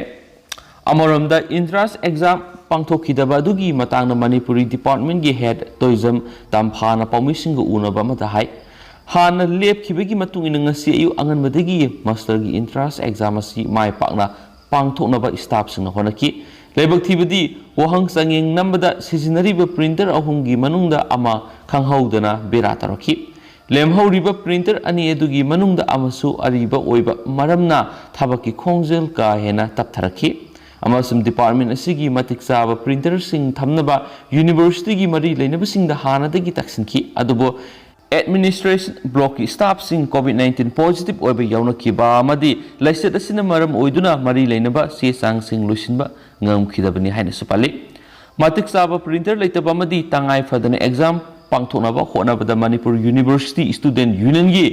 ꯑꯃꯔꯣꯝꯗ, ꯏꯟꯇ꯭ꯔꯥꯟꯁ ꯑꯦꯛꯖꯥꯝ ꯄꯥꯡꯊꯣꯛꯈꯤꯗꯕ ꯑꯗꯨꯒꯤ ꯃꯇꯥꯡꯗ ꯃꯅꯤꯄꯨꯔꯤ ꯗꯤꯄꯥꯔꯠꯃꯦꯟꯒꯤ ꯍꯦꯗ ꯇꯣꯏꯖꯝ ꯇꯝꯐꯥꯅ ꯄꯥꯎꯃꯤꯁꯤꯡꯒ ꯎꯅꯕ ꯑꯃꯗ ꯍꯥꯏ, ꯍꯥꯟꯅ ꯂꯦꯞꯈꯤꯕꯒꯤ ꯃꯇꯨꯡ ꯏꯟꯅ ꯉꯁꯤ ꯑꯌꯨꯛ ꯑꯉꯟꯕꯗꯒꯤ ꯃꯥꯁꯇꯔꯒꯤ ꯏꯟꯇ꯭ꯔꯥꯟꯁ ꯑꯦꯛꯖꯥꯝ ꯑꯁꯤ ꯃꯥꯏ ꯄꯥꯛꯅ ꯄꯥꯡꯊꯣꯛꯅꯕ ꯁ꯭ꯇꯥꯐꯁꯤꯡꯅ ꯍꯣꯠꯅꯈꯤ꯫ ꯂꯥꯏꯕꯛ ꯊꯤꯕꯗꯤ, ꯋꯥꯍꯪ ꯆꯥꯡꯌꯦꯡ ꯅꯝꯕꯗ ꯁꯤꯖꯤꯟꯅꯔꯤꯕ ꯄ꯭ꯔꯤꯟꯇꯔ ꯑꯍꯨꯝꯒꯤ ꯃꯅꯨꯡꯗ ꯑꯃ ꯈꯪꯍꯧꯗꯅ ꯕꯦꯔꯥ ꯇꯧꯔꯛꯈꯤ꯫ ꯂꯦꯝꯍꯧꯔꯤꯕ ꯄ꯭ꯔꯤꯟꯇꯔ ꯑꯅꯤ ꯑꯗꯨꯒꯤ ꯃꯅꯨꯡꯗ ꯑꯃꯁꯨ ꯑꯔꯤꯕ ꯑꯣꯏꯕ ꯃꯔꯝꯅ ꯊꯕꯛꯀꯤ ꯈꯣꯡꯖꯦꯜ ꯀꯥ ꯍꯦꯟꯅ ꯇꯞꯊꯔꯛꯈꯤ, ꯑꯃꯁꯨꯡ ꯗꯤꯄꯥꯔꯠꯃꯦꯟ ꯑꯁꯤꯒꯤ ꯃꯇꯤꯛ ꯆꯥꯕ ꯄ꯭ꯔꯤꯟꯇꯔꯁꯤꯡ ꯊꯝꯅꯕ ꯌꯨꯅꯤꯚꯔꯁꯤꯇꯤꯒꯤ ꯃꯔꯤ ꯂꯩꯅꯕꯁꯤꯡꯗ ꯍꯥꯟꯅꯗꯒꯤ ꯇꯛꯁꯤꯟꯈꯤ꯫ ꯑꯗꯨꯕꯨ ꯑꯦꯗꯃꯤꯅꯤꯁꯇ꯭ꯔꯦꯁꯟ ꯕ꯭ꯂꯣꯛꯀꯤ ꯁ꯭ꯇꯥꯐꯁꯤꯡ ꯀꯣꯚꯤꯗ ꯅꯥꯏꯟꯇꯤꯟ ꯄꯣꯖꯤꯇꯤꯚ ꯑꯣꯏꯕ ꯌꯥꯎꯅꯈꯤꯕ ꯑꯃꯗꯤ ꯂꯥꯏꯆꯠ ꯑꯁꯤꯅ ꯃꯔꯝ ꯑꯣꯏꯗꯨꯅ ꯃꯔꯤ ꯂꯩꯅꯕ ꯆꯦ ꯆꯥꯡꯁꯤꯡ ꯂꯣꯏꯁꯤꯟꯕ ꯉꯝꯈꯤꯗꯕꯅꯤ ꯍꯥꯏꯅꯁꯨ ꯄꯜꯂꯤ꯫ ꯃꯇꯤꯛ ꯆꯥꯕ ꯄ꯭ꯔꯤꯟꯇꯔ ꯂꯩꯇꯕ ꯑꯃꯗꯤ ꯇꯉꯥꯏ ꯐꯗꯅ ꯑꯦꯛꯖꯥꯝ ꯄꯥꯡꯊꯣꯛꯅꯕ ꯍꯣꯠꯅꯕꯗ ꯃꯅꯤꯄꯨꯔ ꯌꯨꯅꯤꯚꯔꯁꯤꯇꯤ ꯁ꯭ꯇꯨꯗꯦꯟꯠ ꯌꯨꯅꯤꯌꯟꯒꯤ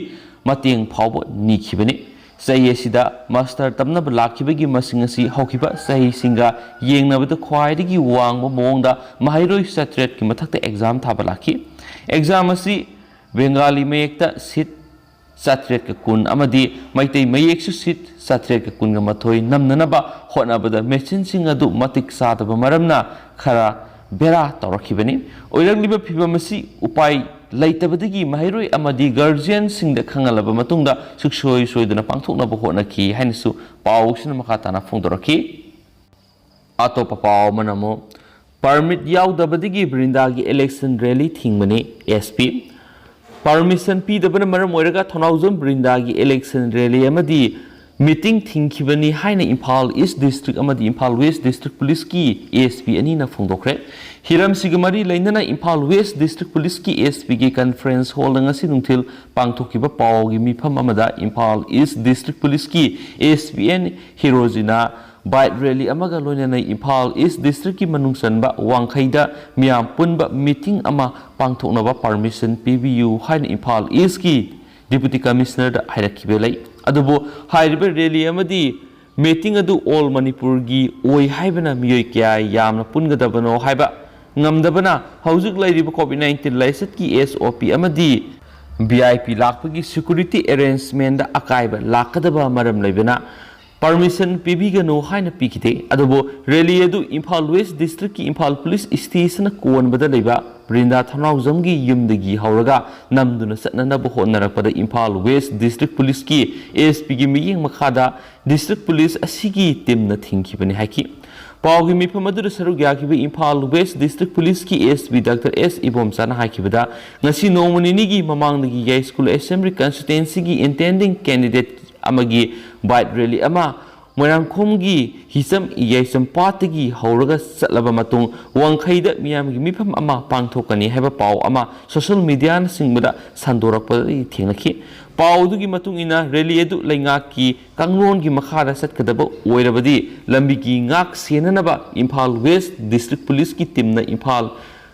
ꯃꯇꯦꯡ ꯐꯥꯎꯕ ꯅꯤꯈꯤꯕꯅꯤ꯫ ꯆꯍꯤ ꯑꯁꯤꯗ ꯃꯥꯁꯇꯔ ꯇꯝꯅꯕ ꯂꯥꯛꯈꯤꯕꯒꯤ ꯃꯁꯤꯡ ꯑꯁꯤ ꯍꯧꯈꯤꯕ ꯆꯍꯤꯁꯤꯡꯒ ꯌꯦꯡꯅꯕꯗ ꯈ꯭ꯋꯥꯏꯗꯒꯤ ꯋꯥꯡꯕ ꯃꯑꯣꯡꯗ ꯃꯍꯩꯔꯣꯏ ꯆꯥꯇ꯭ꯔꯦꯠꯀꯤ ꯃꯊꯛꯇ ꯑꯦꯛꯖꯥꯝ ꯊꯥꯕ ꯂꯥꯛꯈꯤ꯫ ꯑꯦꯛꯖꯥꯝ ꯑꯁꯤ ꯕꯦꯡꯒꯥꯂꯤ ꯃꯌꯦꯛꯇ ꯁꯤꯠ ꯆꯥꯇ꯭ꯔꯦꯠꯀ ꯀꯨꯟ ꯑꯃꯗꯤ ꯃꯩꯇꯩ ꯃꯌꯦꯛꯁꯨ ꯁꯤꯠ ꯆꯥꯇ꯭ꯔꯦꯠꯀ ꯀꯨꯟꯒ ꯃꯥꯊꯣꯏ ꯅꯝꯅꯅꯕ ꯍꯣꯠꯅꯕꯗ ꯃꯦꯆꯤꯟꯁꯤꯡ ꯑꯗꯨ ꯃꯇꯤꯛ ꯆꯥꯗꯕ ꯃꯔꯝꯅ ꯈꯔ ꯕꯦꯔꯥ ꯇꯧꯔꯛꯈꯤꯕꯅꯤ꯫ ꯑꯣꯏꯔꯛꯂꯤꯕ ꯐꯤꯚꯝ ꯑꯁꯤ ꯎꯄꯥꯏ ꯂꯩꯇꯕꯗꯒꯤ ꯃꯍꯩꯔꯣꯏ ꯑꯃꯗꯤ ꯒꯥꯔꯖꯤꯌꯟꯁꯤꯡꯗ ꯈꯪꯍꯜꯂꯕ ꯃꯇꯨꯡꯗ ꯁꯨꯛꯁꯣꯏ ꯁꯣꯏꯗꯅ ꯄꯥꯡꯊꯣꯛꯅꯕ ꯍꯣꯠꯅꯈꯤ ꯍꯥꯏꯅꯁꯨ ꯄꯥꯎꯁꯤꯅ ꯃꯈꯥ ꯇꯥꯅ ꯐꯣꯡꯗꯣꯔꯛꯈꯤ꯫ ꯑꯇꯣꯞꯄ ꯄꯥꯎ ꯑꯃꯅ ꯑꯃꯨꯛ ꯄꯔꯃꯤꯠ ꯌꯥꯎꯗꯕꯗꯒꯤ ꯕ꯭ꯔꯤꯟꯗꯥꯒꯤ ꯏꯂꯦꯛꯁꯟ ꯔꯦꯂꯤ ꯊꯤꯡꯕꯅꯤ꯫ ꯑꯦꯁ ꯄꯤ ꯄꯔꯃꯤꯁꯟ ꯄꯤꯗꯕꯅ ꯃꯔꯝ ꯑꯣꯏꯔꯒ ꯊꯧꯅꯥꯎꯖꯝ ꯕ꯭ꯔꯤꯟꯗꯥꯒꯤ ꯏꯂꯦꯛꯁꯟ ꯔꯦꯂꯤ ꯑꯃꯗꯤ ꯃꯤꯇꯤꯡ ꯊꯤꯡꯈꯤꯕꯅꯤ ꯍꯥꯏꯅ ꯏꯝꯐꯥꯜ ꯏꯁ ꯗꯤꯁꯇ꯭ꯔꯤꯛ ꯑꯃꯗꯤ ꯏꯝꯐꯥꯜ ꯋꯦꯁ ꯗꯤꯁꯇ꯭ꯔꯤꯛ ꯄꯨꯂꯤꯁꯀꯤ ꯑꯦ ꯑꯦꯁ ꯄꯤ ꯑꯅꯤꯅ ꯐꯣꯡꯗꯣꯛꯈ꯭ꯔꯦ꯫ ꯍꯤꯔꯝꯁꯤꯒ ꯃꯔꯤ ꯂꯩꯅꯅ ꯏꯝꯐꯥꯜ ꯋꯦꯁ ꯗꯤꯁꯇ꯭ꯔꯤꯛ ꯄꯨꯂꯤꯁꯀꯤ ꯑꯦ ꯑꯦꯁ ꯄꯤꯒꯤ ꯀꯟꯐꯔꯦꯟꯁ ꯍꯣꯜꯗ ꯉꯁꯤ ꯅꯨꯡꯊꯤꯜ ꯄꯥꯡꯊꯣꯛꯈꯤꯕ ꯄꯥꯎꯒꯤ ꯃꯤꯐꯝ ꯑꯃꯗ ꯏꯝꯐꯥꯜ ꯏꯁ ꯗꯤꯁꯇ꯭ꯔꯤꯛ ꯄꯨꯂꯤꯁꯀꯤ A S P N Herojina bike rally ꯑꯃꯒ ꯂꯣꯏꯅꯅ ꯏꯝꯐꯥꯜ ꯏꯁ ꯗꯤꯁꯇ꯭ꯔꯤꯛꯀꯤ ꯃꯅꯨꯡ ꯆꯟꯕ ꯋꯥꯡꯈꯩꯗ ꯃꯤꯌꯥꯝ ꯄꯨꯟꯕ ꯃꯤꯇꯤꯡ ꯑꯃ ꯄꯥꯡꯊꯣꯛꯅꯕ ꯄꯔꯃꯤꯁꯟ ꯄꯤꯕꯤꯌꯨ ꯍꯥꯏꯅ ꯏꯝꯐꯥꯜ ꯏꯁꯀꯤ ꯗꯤꯄꯨꯇꯤ ꯀꯃꯤꯁꯅꯔꯗ ꯍꯥꯏꯔꯛꯈꯤꯕ ꯂꯩ꯫ ꯑꯗꯨꯕꯨ ꯍꯥꯏꯔꯤꯕ ꯔꯦꯂꯤ ꯑꯃꯗꯤ ꯃꯤꯇꯤꯡ ꯑꯗꯨ ꯑꯣꯜ ꯃꯅꯤꯄꯨꯔꯒꯤ ꯑꯣꯏ ꯍꯥꯏꯕꯅ ꯃꯤꯑꯣꯏ ꯀꯌꯥ ꯌꯥꯝꯅ ꯄꯨꯟꯒꯗꯕꯅꯣ ꯍꯥꯏꯕ ꯉꯝꯗꯕꯅ ꯍꯧꯖꯤꯛ ꯂꯩꯔꯤꯕ ꯀꯣꯚꯤꯗ ꯅꯥꯏꯟꯇꯤꯟ ꯂꯥꯏꯆꯠꯀꯤ ꯑꯦꯁ ꯑꯣ ꯄꯤ ꯑꯃꯗꯤ ꯚꯤ ꯑꯥꯏ ꯄꯤ ꯂꯥꯛꯄꯒꯤ ꯁꯦꯀ꯭ꯌꯨꯔꯤꯇꯤ ꯑꯦꯔꯦꯟꯖꯃꯦꯟꯗ ꯑꯀꯥꯏꯕ ꯂꯥꯛꯀꯗꯕ ꯃꯔꯝ ꯂꯩꯕꯅ ꯄꯔꯃꯤꯁꯟ ꯄꯤꯕꯤꯒꯅꯨ ꯍꯥꯏꯅ ꯄꯤꯈꯤꯗꯦ꯫ ꯑꯗꯨꯕꯨ ꯔꯦꯂꯤ ꯑꯗꯨ ꯏꯝꯐꯥꯜ ꯋꯦꯁ ꯗꯤꯁꯇ꯭ꯔꯤꯛꯀꯤ ꯏꯝꯐꯥꯜ ꯄꯨꯂꯤꯁ ꯁ꯭ꯇꯦꯁꯟꯅ ꯀꯣꯟꯕꯗ ꯂꯩꯕ ꯕ꯭ꯔꯤꯟꯗꯥ ꯊꯧꯅꯥꯎꯖꯝꯒꯤ ꯌꯨꯝꯗꯒꯤ ꯍꯧꯔꯒ ꯅꯝꯗꯨꯅ ꯆꯠꯅꯅꯕ ꯍꯣꯠꯅꯔꯛꯄꯗ ꯏꯝꯐꯥꯜ ꯋꯦꯁ ꯗꯤꯁꯇ꯭ꯔꯤꯛ ꯄꯨꯂꯤꯁꯀꯤ ꯑꯦ ꯑꯦꯁ ꯄꯤꯒꯤ ꯃꯤꯠꯌꯦꯡ ꯃꯈꯥꯗ ꯗꯤꯁꯇ꯭ꯔꯤꯛ ꯄꯨꯂꯤꯁ ꯑꯁꯤꯒꯤ ꯇꯤꯝꯅ ꯊꯤꯡꯈꯤꯕꯅꯤ ꯍꯥꯏꯈꯤ꯫ ꯄꯥꯎꯒꯤ ꯃꯤꯐꯝ ꯑꯗꯨꯗ ꯁꯔꯨꯛ ꯌꯥꯈꯤꯕ ꯏꯝꯐꯥꯜ ꯋꯦꯁ ꯗꯤꯁꯇ꯭ꯔꯤꯛ ꯄꯨꯂꯤꯁꯀꯤ ꯑꯦ ꯑꯦꯁ ꯄꯤ ꯗꯥꯛꯇꯔ ꯑꯦꯁ ꯏꯕꯣꯝꯆꯥꯅ ꯍꯥꯏꯈꯤꯕꯗ, ꯉꯁꯤ ꯅꯣꯡꯃ ꯅꯤꯅꯤꯒꯤ ꯃꯃꯥꯡꯗꯒꯤ ꯌꯥꯏꯁ꯭ꯀꯨꯜ ꯑꯦꯁꯦꯝꯕ꯭ꯂꯤ ꯀꯟꯁꯇꯤꯇ꯭ꯋꯦꯟꯁꯤꯒꯤ ꯏꯟꯇꯦꯟꯗꯤꯡ ꯀꯦꯟꯗꯤꯗꯦꯠ ꯑꯃꯒꯤ ꯕꯥꯏꯛ ꯔꯦꯂꯤ ꯑꯃ ꯃꯣꯏꯔꯥꯡꯈꯣꯝꯒꯤ ꯍꯤꯆꯝ ꯌꯥꯏꯆꯝ ꯄꯥꯠꯇꯒꯤ ꯍꯧꯔꯒ ꯆꯠꯂꯕ ꯃꯇꯨꯡ ꯋꯥꯡꯈꯩꯗ ꯃꯤꯌꯥꯝꯒꯤ ꯃꯤꯐꯝ ꯑꯃ ꯄꯥꯡꯊꯣꯛꯀꯅꯤ ꯍꯥꯏꯕ ꯄꯥꯎ ꯑꯃ ꯁꯣꯁꯤꯌꯦꯜ ꯃꯤꯗꯤꯌꯥꯅꯆꯤꯡꯕꯗ ꯁꯟꯗꯣꯔꯛꯄꯗꯒꯤ ꯊꯦꯡꯅꯈꯤ꯫ ꯄꯥꯎ ꯑꯗꯨꯒꯤ ꯃꯇꯨꯡ ꯏꯟꯅ ꯔꯦꯂꯤ ꯑꯗꯨ ꯂꯩꯉꯥꯛꯀꯤ ꯀꯥꯡꯂꯣꯟꯒꯤ ꯃꯈꯥꯗ ꯆꯠꯀꯗꯕ ꯑꯣꯏꯔꯕꯗꯤ ꯂꯝꯕꯤꯒꯤ ꯉꯥꯛ ꯁꯦꯟꯅꯅꯕ ꯏꯝꯐꯥꯜ ꯋꯦꯁ ꯗꯤꯁꯇ꯭ꯔꯤꯛ ꯄꯨꯂꯤꯁꯀꯤ ꯇꯤꯝꯅ ꯏꯝꯐꯥꯜ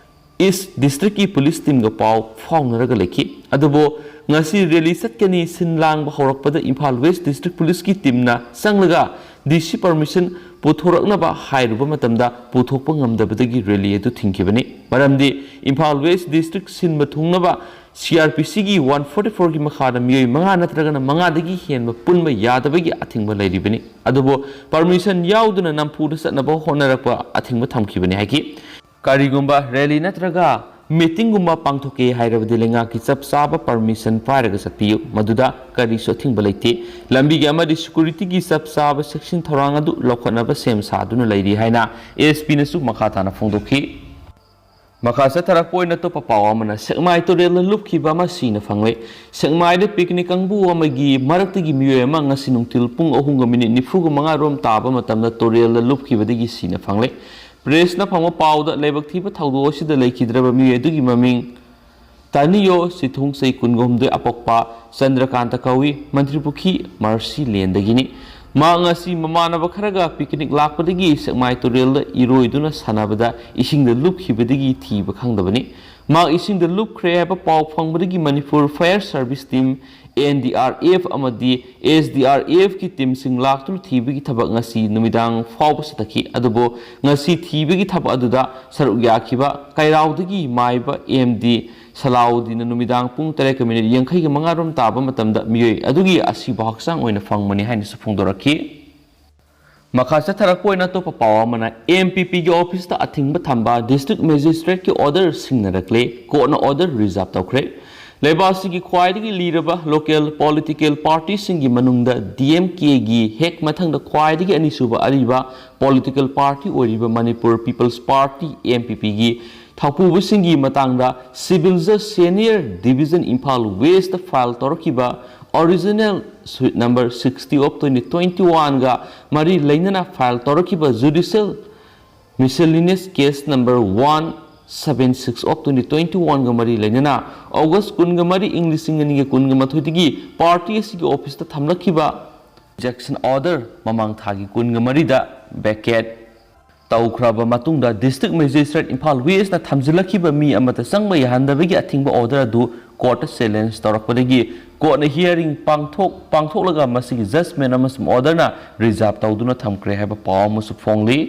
ꯏꯁ ꯗꯤꯁꯇ꯭ꯔꯤꯛꯀꯤ ꯄꯨꯂꯤꯁ ꯇꯤꯝꯒ ꯄꯥꯎ ꯐꯥꯎꯅꯔꯒ ꯂꯩꯈꯤ꯫ ꯑꯗꯨꯕꯨ ꯉꯁꯤ ꯔꯦꯂꯤ ꯆꯠꯀꯅꯤ ꯁꯤꯟ ꯂꯥꯡꯕ ꯍꯧꯔꯛꯄꯗ ꯏꯝꯐꯥꯜ ꯋꯦꯁ ꯗꯤꯁꯇ꯭ꯔꯤꯛ ꯄꯨꯂꯤꯁꯀꯤ ꯇꯤꯝꯅ ꯆꯪꯂꯒ ꯗꯤ ꯁꯤ ꯄꯔꯃꯤꯁꯟ ꯄꯨꯊꯣꯔꯛꯅꯕ ꯍꯥꯏꯔꯨꯕ ꯃꯇꯝꯗ ꯄꯨꯊꯣꯛꯄ ꯉꯝꯗꯕꯗꯒꯤ ꯔꯦꯂꯤ ꯑꯗꯨ ꯊꯤꯡꯈꯤꯕꯅꯤ꯫ ꯃꯔꯝꯗꯤ ꯏꯝꯐꯥꯜ ꯋꯦꯁ ꯗꯤꯁꯇ꯭ꯔꯤꯛ ꯁꯤꯟꯕ ꯊꯨꯡꯅꯕ ꯁꯤ ꯑꯥꯔ ꯄꯤ ꯁꯤꯒꯤ ꯋꯥꯟ ꯐꯣꯔꯇꯤ ꯐꯣꯔꯒꯤ ꯃꯈꯥꯗ ꯃꯤꯑꯣꯏ ꯃꯉꯥ ꯅꯠꯇ꯭ꯔꯒꯅ ꯃꯉꯥꯗꯒꯤ ꯍꯦꯟꯕ ꯄꯨꯟꯕ ꯌꯥꯗꯕꯒꯤ ꯑꯊꯤꯡꯕ ꯂꯩꯔꯤꯕꯅꯤ꯫ ꯑꯗꯨꯕꯨ ꯄꯔꯃꯤꯁꯟ ꯌꯥꯎꯗꯅ ꯅꯝꯐꯨꯗ ꯆꯠꯅꯕ ꯍꯣꯠꯅꯔꯛꯄ ꯑꯊꯤꯡꯕ ꯊꯝꯈꯤꯕꯅꯤ ꯍꯥꯏꯈꯤ꯫ ꯀꯔꯤꯒꯨꯝꯕ ꯔꯦꯂꯤ ꯅꯠꯇ꯭ꯔꯒ ꯃꯤꯇꯤꯡꯒꯨꯝꯕ ꯄꯥꯡꯊꯣꯛꯀꯦ ꯍꯥꯏꯔꯕꯗꯤ ꯂꯩꯉꯥꯛꯀꯤ ꯆꯞ ꯆꯥꯕ ꯄꯔꯃꯤꯁꯟ ꯄꯥꯏꯔꯒ ꯆꯠꯄꯤꯌꯨ, ꯃꯗꯨꯗ ꯀꯔꯤꯁꯨ ꯑꯊꯤꯡꯕ ꯂꯩꯇꯦ꯫ ꯂꯝꯕꯤꯒꯤ ꯑꯃꯗꯤ ꯁꯦꯀꯨꯔꯤꯇꯤꯒꯤ ꯆꯞ ꯆꯥꯕ ꯆꯦꯛꯁꯤꯟ ꯊꯧꯔꯥꯡ ꯑꯗꯨ ꯂꯧꯈꯠꯅꯕ ꯁꯦꯝ ꯁꯥꯗꯨꯅ ꯂꯩꯔꯤ ꯍꯥꯏꯅ ꯑꯦꯁ ꯄꯤꯅꯁꯨ ꯃꯈꯥ ꯇꯥꯅ ꯐꯣꯡꯗꯣꯛꯈꯤ꯫ ꯃꯈꯥ ꯆꯠꯊꯔꯛꯄ ꯑꯣꯏꯅ ꯑꯇꯣꯞꯄ ꯄꯥꯎ ꯑꯃꯅ ꯁꯦꯛꯃꯥꯏ ꯇꯨꯔꯦꯜꯗ ꯂꯨꯞꯈꯤꯕ ꯑꯃ ꯁꯤꯅ ꯐꯪꯂꯦ꯫ ꯁꯦꯛꯃꯥꯏꯗ ꯄꯤꯛꯅꯤꯛ ꯀꯥꯡꯕꯨ ꯑꯃꯒꯤ ꯃꯔꯛꯇꯒꯤ ꯃꯤꯑꯣꯏ ꯑꯃ ꯉꯁꯤ ꯅꯨꯡꯊꯤꯜ ꯄꯨꯡ ꯑꯍꯨꯝꯒ ꯃꯤꯅꯤꯠ ꯅꯤꯐꯨꯒ ꯃꯉꯥ ꯔꯣꯝ ꯇꯥꯕ ꯃꯇꯝꯗ ꯇꯨꯔꯦꯜꯗ ꯂꯨꯞꯈꯤꯕꯗꯒꯤ ꯁꯤꯅ ꯐꯪꯂꯦ꯫ ꯄ꯭ꯔꯦꯁꯅ ꯐꯪꯕ ꯄꯥꯎꯗ ꯂꯥꯏꯕꯛ ꯊꯤꯕ ꯊꯧꯗꯣꯛ ꯑꯁꯤꯗ ꯂꯩꯈꯤꯗ꯭ꯔꯕ ꯃꯤꯑꯣꯏ ꯑꯗꯨꯒꯤ ꯃꯃꯤꯡ ꯇꯥꯅꯤꯌꯣ ꯁꯤꯊꯨꯡ ꯆꯍꯤ ꯀꯨꯟꯒ ꯍꯨꯝꯗꯣꯏ ꯑꯄꯣꯛꯄ ꯆꯟꯗ꯭ꯔꯀꯥꯟꯇ ꯀꯧꯏ, ꯃꯟꯇ꯭ꯔꯤꯄꯨꯈ꯭ꯔꯤ ꯃꯥꯔꯁꯤ ꯂꯦꯟꯗꯒꯤꯅꯤ꯫ ꯃꯍꯥꯛ ꯉꯁꯤ ꯃꯃꯥꯟꯅꯕ ꯈꯔꯒ ꯄꯤꯛꯅꯤꯛ ꯂꯥꯛꯄꯗꯒꯤ ꯁꯦꯛꯃꯥꯏ ꯇꯨꯔꯦꯜꯗ ꯏꯔꯣꯏꯗꯨꯅ ꯁꯥꯟꯅꯕꯗ ꯏꯁꯤꯡꯗ ꯂꯨꯞꯈꯤꯕꯗꯒꯤ ꯊꯤꯕ ꯈꯪꯗꯕꯅꯤ꯫ ꯃꯍꯥꯛ ꯏꯁꯤꯡꯗ ꯂꯨꯞꯈ꯭ꯔꯦ ꯍꯥꯏꯕ ꯄꯥꯎ ꯐꯪꯕꯗꯒꯤ Manipur Fire service team, N D R F ꯑꯃꯗꯤ ꯑꯦꯁ ꯗꯤ ꯑꯥꯔ ꯑꯦꯐꯀꯤ ꯇꯤꯝꯁꯤꯡ ꯂꯥꯛꯇꯨꯅ ꯊꯤꯕꯒꯤ ꯊꯕꯛ ꯉꯁꯤ ꯅꯨꯃꯤꯗꯥꯡ ꯐꯥꯎꯕ ꯆꯠꯊꯈꯤ꯫ ꯑꯗꯨꯕꯨ ꯉꯁꯤ ꯊꯤꯕꯒꯤ ꯊꯕꯛ ꯑꯗꯨꯗ ꯁꯔꯨꯛ ꯌꯥꯈꯤꯕ ꯀꯩꯔꯥꯎꯗꯒꯤ ꯃꯥꯏꯕ ꯑꯦꯝ ꯗꯤ ꯁꯂꯥꯎꯗꯤꯟꯅ ꯅꯨꯃꯤꯗꯥꯡ ꯄꯨꯡ ꯇꯔꯦꯠꯀ ꯃꯤꯅꯤꯠ ꯌꯥꯡꯈꯩꯒ ꯃꯉꯥ ꯔꯣꯝ ꯇꯥꯕ ꯃꯇꯝꯗ ꯃꯤꯑꯣꯏ ꯑꯗꯨꯒꯤ ꯑꯁꯤꯕ ꯍꯛꯆꯥꯡ ꯑꯣꯏꯅ ꯐꯪꯕꯅꯤ ꯍꯥꯏꯅꯁꯨ ꯐꯣꯡꯗꯣꯔꯛꯈꯤ꯫ ꯃꯈꯥ ꯆꯠꯊꯔꯛꯄ ꯑꯣꯏꯅ ꯑꯇꯣꯞꯄ ꯄꯥꯎ ꯑꯃꯅ, ꯑꯦꯝ ꯄꯤ ꯄꯤꯒꯤ ꯑꯣꯐꯤꯁꯇ ꯑꯊꯤꯡꯕ ꯊꯝꯕ ꯗꯤꯁꯇ꯭ꯔꯤꯛ ꯃꯦꯖꯤꯁꯇ꯭ꯔꯦꯠꯀꯤ ꯑꯣꯔꯗꯔ ꯁꯤꯡꯅꯔꯛꯂꯦ, ꯀꯣꯔꯠꯅ ꯑꯣꯔꯗꯔ ꯔꯤꯖꯥꯔꯚ ꯇꯧꯈ꯭ꯔꯦ꯫ ꯂꯩꯕꯥꯛ ꯑꯁꯤꯒꯤ ꯈ꯭ꯋꯥꯏꯗꯒꯤ ꯂꯤꯔꯕ ꯂꯣꯀꯦꯜ ꯄꯣꯂꯤꯇꯤꯀꯦꯜ ꯄꯥꯔꯇꯤꯁꯤꯡꯒꯤ ꯃꯅꯨꯡꯗ ꯗꯤ ꯑꯦꯝ ꯀꯦꯒꯤ ꯍꯦꯛ ꯃꯊꯪꯗ ꯈ꯭ꯋꯥꯏꯗꯒꯤ ꯑꯅꯤꯁꯨꯕ ꯑꯔꯤꯕ ꯄꯣꯂꯤꯇꯤꯀꯦꯜ ꯄꯥꯔꯇꯤ ꯑꯣꯏꯔꯤꯕ Manipur people's party, M P ꯄꯤꯒꯤ ꯊꯧꯄꯨꯕꯁꯤꯡꯒꯤ ꯃꯇꯥꯡꯗ ꯁꯤꯚꯤꯜ ꯖꯁ senior division Imphal west file ꯇꯧꯔꯛꯈꯤꯕ original suit number sixty of twenty twenty ꯋꯥꯟꯒ ꯃꯔꯤ ꯂꯩꯅꯅ ꯐꯥꯏꯜ ꯇꯧꯔꯛꯈꯤꯕ judicial miscellaneous case number one seven six of twenty twenty ꯋꯥꯟꯒ ꯃꯔꯤ ꯂꯩꯅꯅ ꯑꯣꯒꯁ ꯀꯨꯟꯒ ꯃꯔꯤ, ꯏꯪ ꯂꯤꯁꯤꯡ ꯑꯅꯤꯒ ꯀꯨꯟꯒ ꯃꯥꯊꯣꯏꯗꯒꯤ ꯄꯥꯔꯇꯤ ꯑꯁꯤꯒꯤ ꯑꯣꯐꯤꯁꯇ ꯊꯝꯂꯛꯈꯤꯕ ꯔꯤꯖꯦꯛꯁꯟ ꯑꯣꯔꯗꯔ ꯃꯃꯥꯡ ꯊꯥꯒꯤ ꯀꯨꯟꯒ ꯃꯔꯤꯗ ꯚꯦꯀꯦꯠ ꯇꯧꯈ꯭ꯔꯕ ꯃꯇꯨꯡꯗ ꯗꯤꯁꯇ꯭ꯔꯤꯛ ꯃꯦꯖꯤꯁꯇ꯭ꯔꯦꯠ ꯏꯝꯐꯥꯜ ꯋꯦꯁꯅ ꯊꯝꯖꯤꯜꯂꯛꯈꯤꯕ ꯃꯤ ꯑꯃꯠꯇ ꯆꯪꯕ ꯌꯥꯍꯟꯗꯕꯒꯤ ꯑꯊꯤꯡꯕ ꯑꯣꯔꯗꯔ ꯑꯗꯨ ꯀꯣꯔꯠꯇ ꯆꯦꯂꯦꯟꯖ ꯇꯧꯔꯛꯄꯗꯒꯤ ꯀꯣꯔꯠꯅ hearing ꯄꯥꯡꯊꯣꯛ ꯄꯥꯡꯊꯣꯛꯂꯒ ꯃꯁꯤꯒꯤ judgment ꯑꯃꯁꯨꯡ orderꯅ reserve ꯇꯧꯗꯨꯅ ꯊꯝꯈ꯭ꯔꯦ ꯍꯥꯏꯕ ꯄꯥꯎ ꯑꯃꯁꯨ ꯐꯣꯡꯂꯤ꯫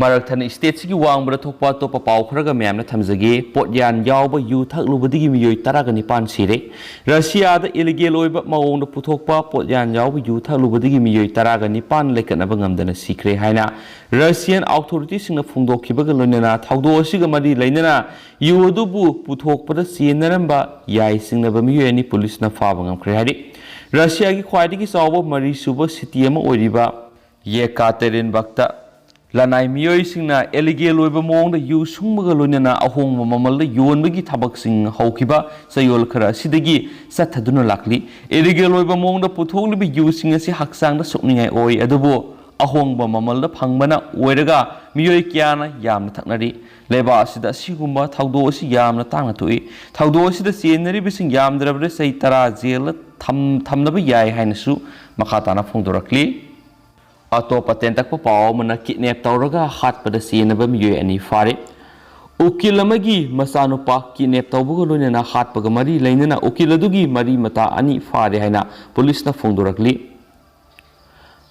ꯃꯔꯛ ꯊꯠꯅ stateꯁꯤꯒꯤ ꯋꯥꯡꯃꯗ ꯊꯣꯛꯄ ꯑꯇꯣꯞꯄ ꯄꯥꯎ ꯈꯔꯒ ꯃꯌꯥꯝꯅ ꯊꯝꯖꯒꯦ꯫ ꯄꯣꯠꯌꯥꯟ ꯌꯥꯎꯕ ꯌꯨ ꯊꯛꯂꯨꯕꯗꯒꯤ ꯃꯤꯑꯣꯏ ꯇꯔꯥꯒ ꯅꯤꯄꯥꯟ ꯁꯤꯔꯦ꯫ ꯔꯁꯤꯌꯥꯗ illegal ꯑꯣꯏꯕ ꯃꯑꯣꯡꯗ ꯄꯨꯊꯣꯛꯄ ꯄꯣꯠꯌꯥꯟ ꯌꯥꯎꯕ ꯌꯨ ꯊꯛꯂꯨꯕꯗꯒꯤ ꯃꯤꯑꯣꯏ ꯇꯔꯥꯒ ꯅꯤꯄꯥꯟ ꯂꯩꯀꯠꯅꯕ ꯉꯝꯗꯅ ꯁꯤꯈ꯭ꯔꯦ ꯍꯥꯏꯅ Russian authorityꯁꯤꯡꯅ ꯐꯣꯡꯗꯣꯛꯈꯤꯕꯒ ꯂꯣꯏꯅꯅ ꯊꯧꯗꯣꯛ ꯑꯁꯤꯒ ꯃꯔꯤ ꯂꯩꯅꯅ ꯌꯨ ꯑꯗꯨꯕꯨ ꯄꯨꯊꯣꯛꯄꯗ ꯆꯦꯟꯅꯔꯝꯕ ꯌꯥꯏ ꯆꯤꯡꯅꯕ ꯃꯤꯑꯣꯏ ꯑꯅꯤ ꯄꯨꯂꯤꯁꯅ ꯐꯥꯕ ꯉꯝꯈ꯭ꯔꯦ ꯍꯥꯏꯔꯤ꯫ ꯔꯁꯤꯌꯥꯒꯤ ꯈ꯭ꯋꯥꯏꯗꯒꯤ ꯆꯥꯎꯕ ꯃꯔꯤ ꯁꯨꯕ city ꯑꯃ ꯑꯣꯏꯔꯤꯕ ꯌꯦꯀꯥꯇꯦꯔꯤꯟꯕꯔꯒꯇ ꯂꯅꯥꯏ ꯃꯤꯑꯣꯏꯁꯤꯡꯅ illegal ꯑꯣꯏꯕ ꯃꯑꯣꯡꯗ ꯌꯨ ꯁꯨꯡꯕꯒ ꯂꯣꯏꯅꯅ ꯑꯍꯣꯡꯕ ꯃꯃꯜꯗ ꯌꯣꯟꯕꯒꯤ ꯊꯕꯛꯁꯤꯡ ꯍꯧꯈꯤꯕ ꯆꯌꯣꯜ ꯈꯔ ꯑꯁꯤꯗꯒꯤ ꯆꯠꯊꯗꯨꯅ ꯂꯥꯛꯂꯤ꯫ Illegal ꯑꯣꯏꯕ ꯃꯑꯣꯡꯗ ꯄꯨꯊꯣꯛꯂꯤꯕ ꯌꯨꯁꯤꯡ ꯑꯁꯤ ꯍꯛꯆꯥꯡꯗ ꯁꯣꯛꯅꯤꯡꯉꯥꯏ ꯑꯣꯏ, ꯑꯗꯨꯕꯨ ꯑꯍꯣꯡꯕ ꯃꯃꯜꯗ ꯐꯪꯕꯅ ꯑꯣꯏꯔꯒ ꯃꯤꯑꯣꯏ ꯀꯌꯥꯅ ꯌꯥꯝꯅ ꯊꯛꯅꯔꯤ꯫ ꯂꯩꯕꯥꯛ ꯑꯁꯤꯗ ꯑꯁꯤꯒꯨꯝꯕ ꯊꯧꯗꯣꯛ ꯑꯁꯤ ꯌꯥꯝꯅ ꯇꯥꯡꯅ ꯊꯣꯛꯏ꯫ ꯊꯧꯗꯣꯛ ꯑꯁꯤꯗ ꯆꯦꯟꯅꯔꯤꯕꯁꯤꯡ ꯌꯥꯝꯗ꯭ꯔꯕꯗ ꯆꯍꯤ ꯇꯔꯥ ꯖꯦꯜꯗ ꯊꯝ-, ꯊꯝꯅꯕ ꯌꯥꯏ ꯍꯥꯏꯅꯁꯨ ꯃꯈꯥ ꯇꯥꯅ ꯐꯣꯡꯗꯣꯔꯛꯂꯤ꯫ ꯑꯇꯣꯞꯄ ꯇꯦꯟꯇꯛꯄ ꯄꯥꯎ ꯑꯃꯅ, kidnap ꯇꯧꯔꯒ ꯍꯥꯠꯄꯗ ꯆꯦꯟꯅꯕ ꯃꯤꯑꯣꯏ ꯑꯅꯤ ꯐꯥꯔꯦ꯫ ꯎꯀꯤꯜ ꯑꯃꯒꯤ ꯃꯆꯥꯅꯨꯄꯥ kidnap ꯇꯧꯕꯒ ꯂꯣꯏꯅꯅ ꯍꯥꯠꯄꯒ ꯃꯔꯤ ꯂꯩꯅꯅ ꯎꯀꯤꯜ ꯑꯗꯨꯒꯤ ꯃꯔꯤ ꯃꯇꯥ ꯑꯅꯤ ꯐꯥꯔꯦ ꯍꯥꯏꯅ ꯄꯨꯂꯤꯁꯅ ꯐꯣꯡꯗꯣꯔꯛꯂꯤ꯫